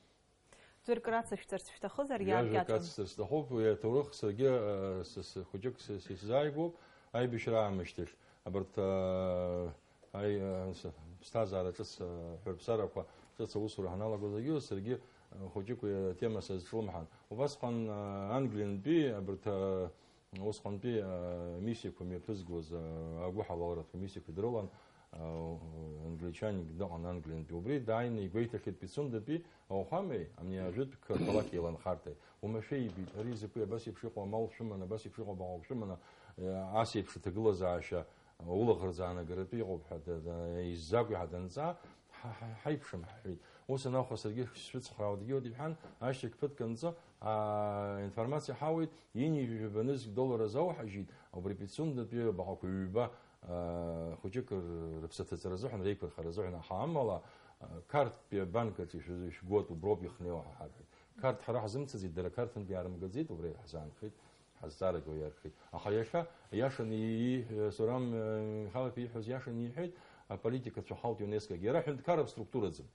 Ӡәырк рацышәҵарц шәҭахызар, Ҩажәак иааркьаҿны. Ацҵар сҭахуп, уи аҭоурых саргьы, а, са, са, хәыҷык са, са исзааигәоуп, аибашьра аамышьҭахь. Абарҭ, а, Аи, э, с-, ԥсҭазаара ҿыц, э, ҳәырԥсарақәа ҿыц аусура ҳаналагоз агьы, саргьы, э, хәыҷык уи атема сазҿлымҳан. Убасҟан, э, Англиантәи абарҭ, э, усҟантәи, э, миссиақәа мҩаԥызгоз, э, агәыҳалалратә комиссиақәа дрылан, э, англичанк дыҟан Англиантәи. Убри дааины игәеиҭахьеит Пицундатәи ауахәамеи, ани ажәытә қ-, қалақь еиланхарҭеи. Уамашәа ибеит, ари закәи, абас еиԥш иҟоу амал шәыманы, абас еиԥш иҟоу абаҟа шәыманы, э, ас еиԥш аҭагылазаашьа улаӷырӡ аанагаратәы иҟоуп ҳәа да-, да-, иззакәи ҳәа данҵаа, ҳа-, ҳа-, ҳаиԥшым ҳҳәеит. Ус анакәха, саргьы сшәыцхраауа дгьыл диҳәан, ашьҭахь ԥыҭк анҵы, аа, информациа ҳауеит, ҩынҩажәи жәаба нызқь доллар азы ауҳажьит, убри Пицундатәи абаҟақәа ҩба, аа, хәыҷык р-, рыԥсаҭаҵара азыҳәан, реиқәырхара азыҳәан, аха амала, аа, Қарҭтәи абанк аҿы ишәы-, ишәгоит, уброуп ихнеиуа ҳәа ҳарҳәеит. Қарҭ ҳара ҳзымцаӡеит, дара Қарҭынтә иаарымгаӡеит, убра иаҳзаанхеит. Ҳазҵаарагьы уиархеит. Аха иахьа, иашаны и-, и-, Сурам, э, Михайлов ииҳәоз иашаны иҳәеит, аполитика цәахалт ЮНЕСКО-гьы. Иара ҳәынҭқарратә структураӡам.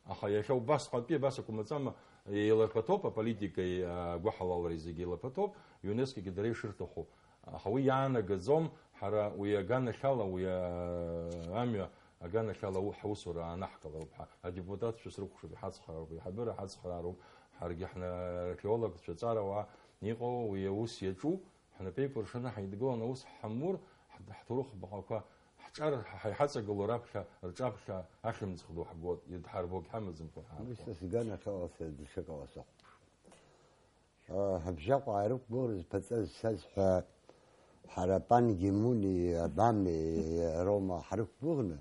Аха иахьа убасҟатәи, абас акәмаҵама, еилаԥаҭоуп аполитикеи, а, агәыҳалалреи зегьы еилаԥаҭоуп, ЮНЕСКО-гьы дара ишырҭаху. Аха уи иаанагаӡом, ҳара уи аганахьала, уи, а, амҩа Аганахьала у-, ҳусура аанаҳкылароуп ҳәа, адепутатцәа срыкәхшоуп, иҳацхраароуп, аиҳабыра ҳацхраароуп, ҳаргьы ҳна-, археологцәа ҵарауаа иҟоу уи аус иаҿу, ҳнапеикәыршаны ҳаидгыланы аус ҳамур, ҳ-, ҳҭоурых баҟақәа ҳҿар, ҳа иҳаҵагылоу раԥхьа, рҿаԥхьа ахьымӡӷ ду ҳгот, идҳарбогь ҳамаӡамкәа ҳаанхоит. Уи са сганахьала сара даҽакала сахәаԥшуан. Ҳабжьаҟәаа ирықәгәыӷра зԥаҵа зцаз ҳәа ҳара Пан Ги Муни, Обами роума ҳрықәгәыӷны,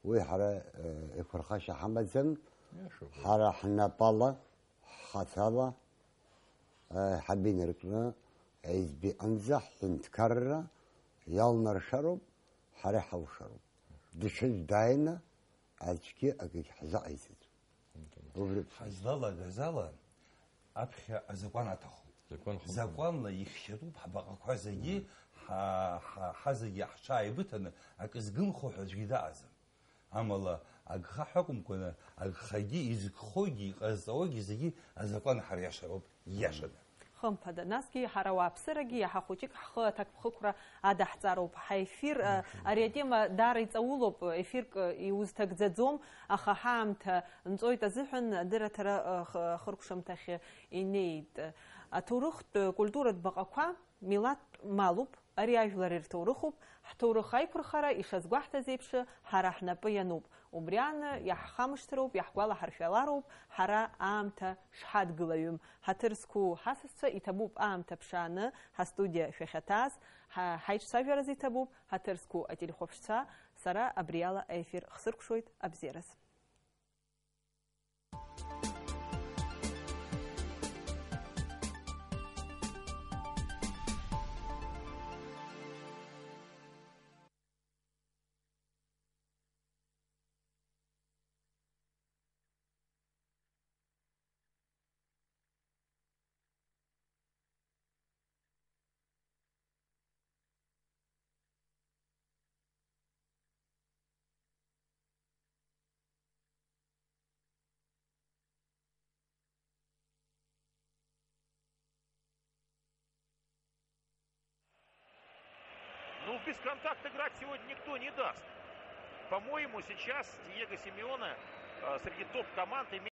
уи ҳара, э, еиқәырхашьа ҳамаӡам. Иашоуп. Ҳара ҳнапала, ҳхаҭала, э, ҳабинаркны, аизбеиҟынӡа ҳҳәынҭқарра иалнаршароуп, ҳара иҳалшароуп. Дышәыз дааины аӡәгьы акгьы ҳзыҟаиҵаӡом. Убри. Ҳазлалагаз ала, аԥхьа азакәан аҭахуп. Закәан хымԥада. Закәанла ихьчатәуп ҳбаҟақәа зегьы, ҳа, ҳа, ҳа зегьы ҳҽааибыҭаны акы згымхо ҳәа аӡәгьы дыҟаӡам. Амала, агха ҳәа акәымкәаны, агхагьы, изгхогьы, иҟазҵауагьы зегьы азакәан ҳариашароуп, ииашаны. Хымԥада, насгьы ҳара ауааԥсырагьы иаҳа хәыҷык ҳхы аҭакԥхықәра адаҳҵароуп. Ҳаефир, а, ари атема даара иҵаулоуп, ефирк, а, иузҭагӡаӡом, аха ҳаамҭа нҵәоит азыҳәан адырраҭара, а, х-, хыркәшамҭахь инеит. Аҭоурыхтә, культуратә баҟақәа милаҭтә малуп, ари ажәлар ирҭоурыхуп, ҳҭоурых аиқәырхара ишазгәаҳҭаз еиԥш, ҳара ҳнапы иануп. Убри аан, иаҳхамышҭроуп, иаҳгәалаҳаршәалароуп, ҳара аамҭа шҳадгылаҩым. Ҳаҭыр зқәу ҳасасцәа, иҭабуп аамҭа ԥшааны ҳастудиа шәахьаҭааз, ҳа-, ҳаиҿцәажәараз иҭабуп, ҳаҭыр зқәу ателехәаԥшцәа, сара абриала аефир хсыркәшоит, абзиараз. Ну, в бесконтакт играть сегодня никто не даст. По-моему, сейчас Диего Симеоне, э, среди топ-команд имеет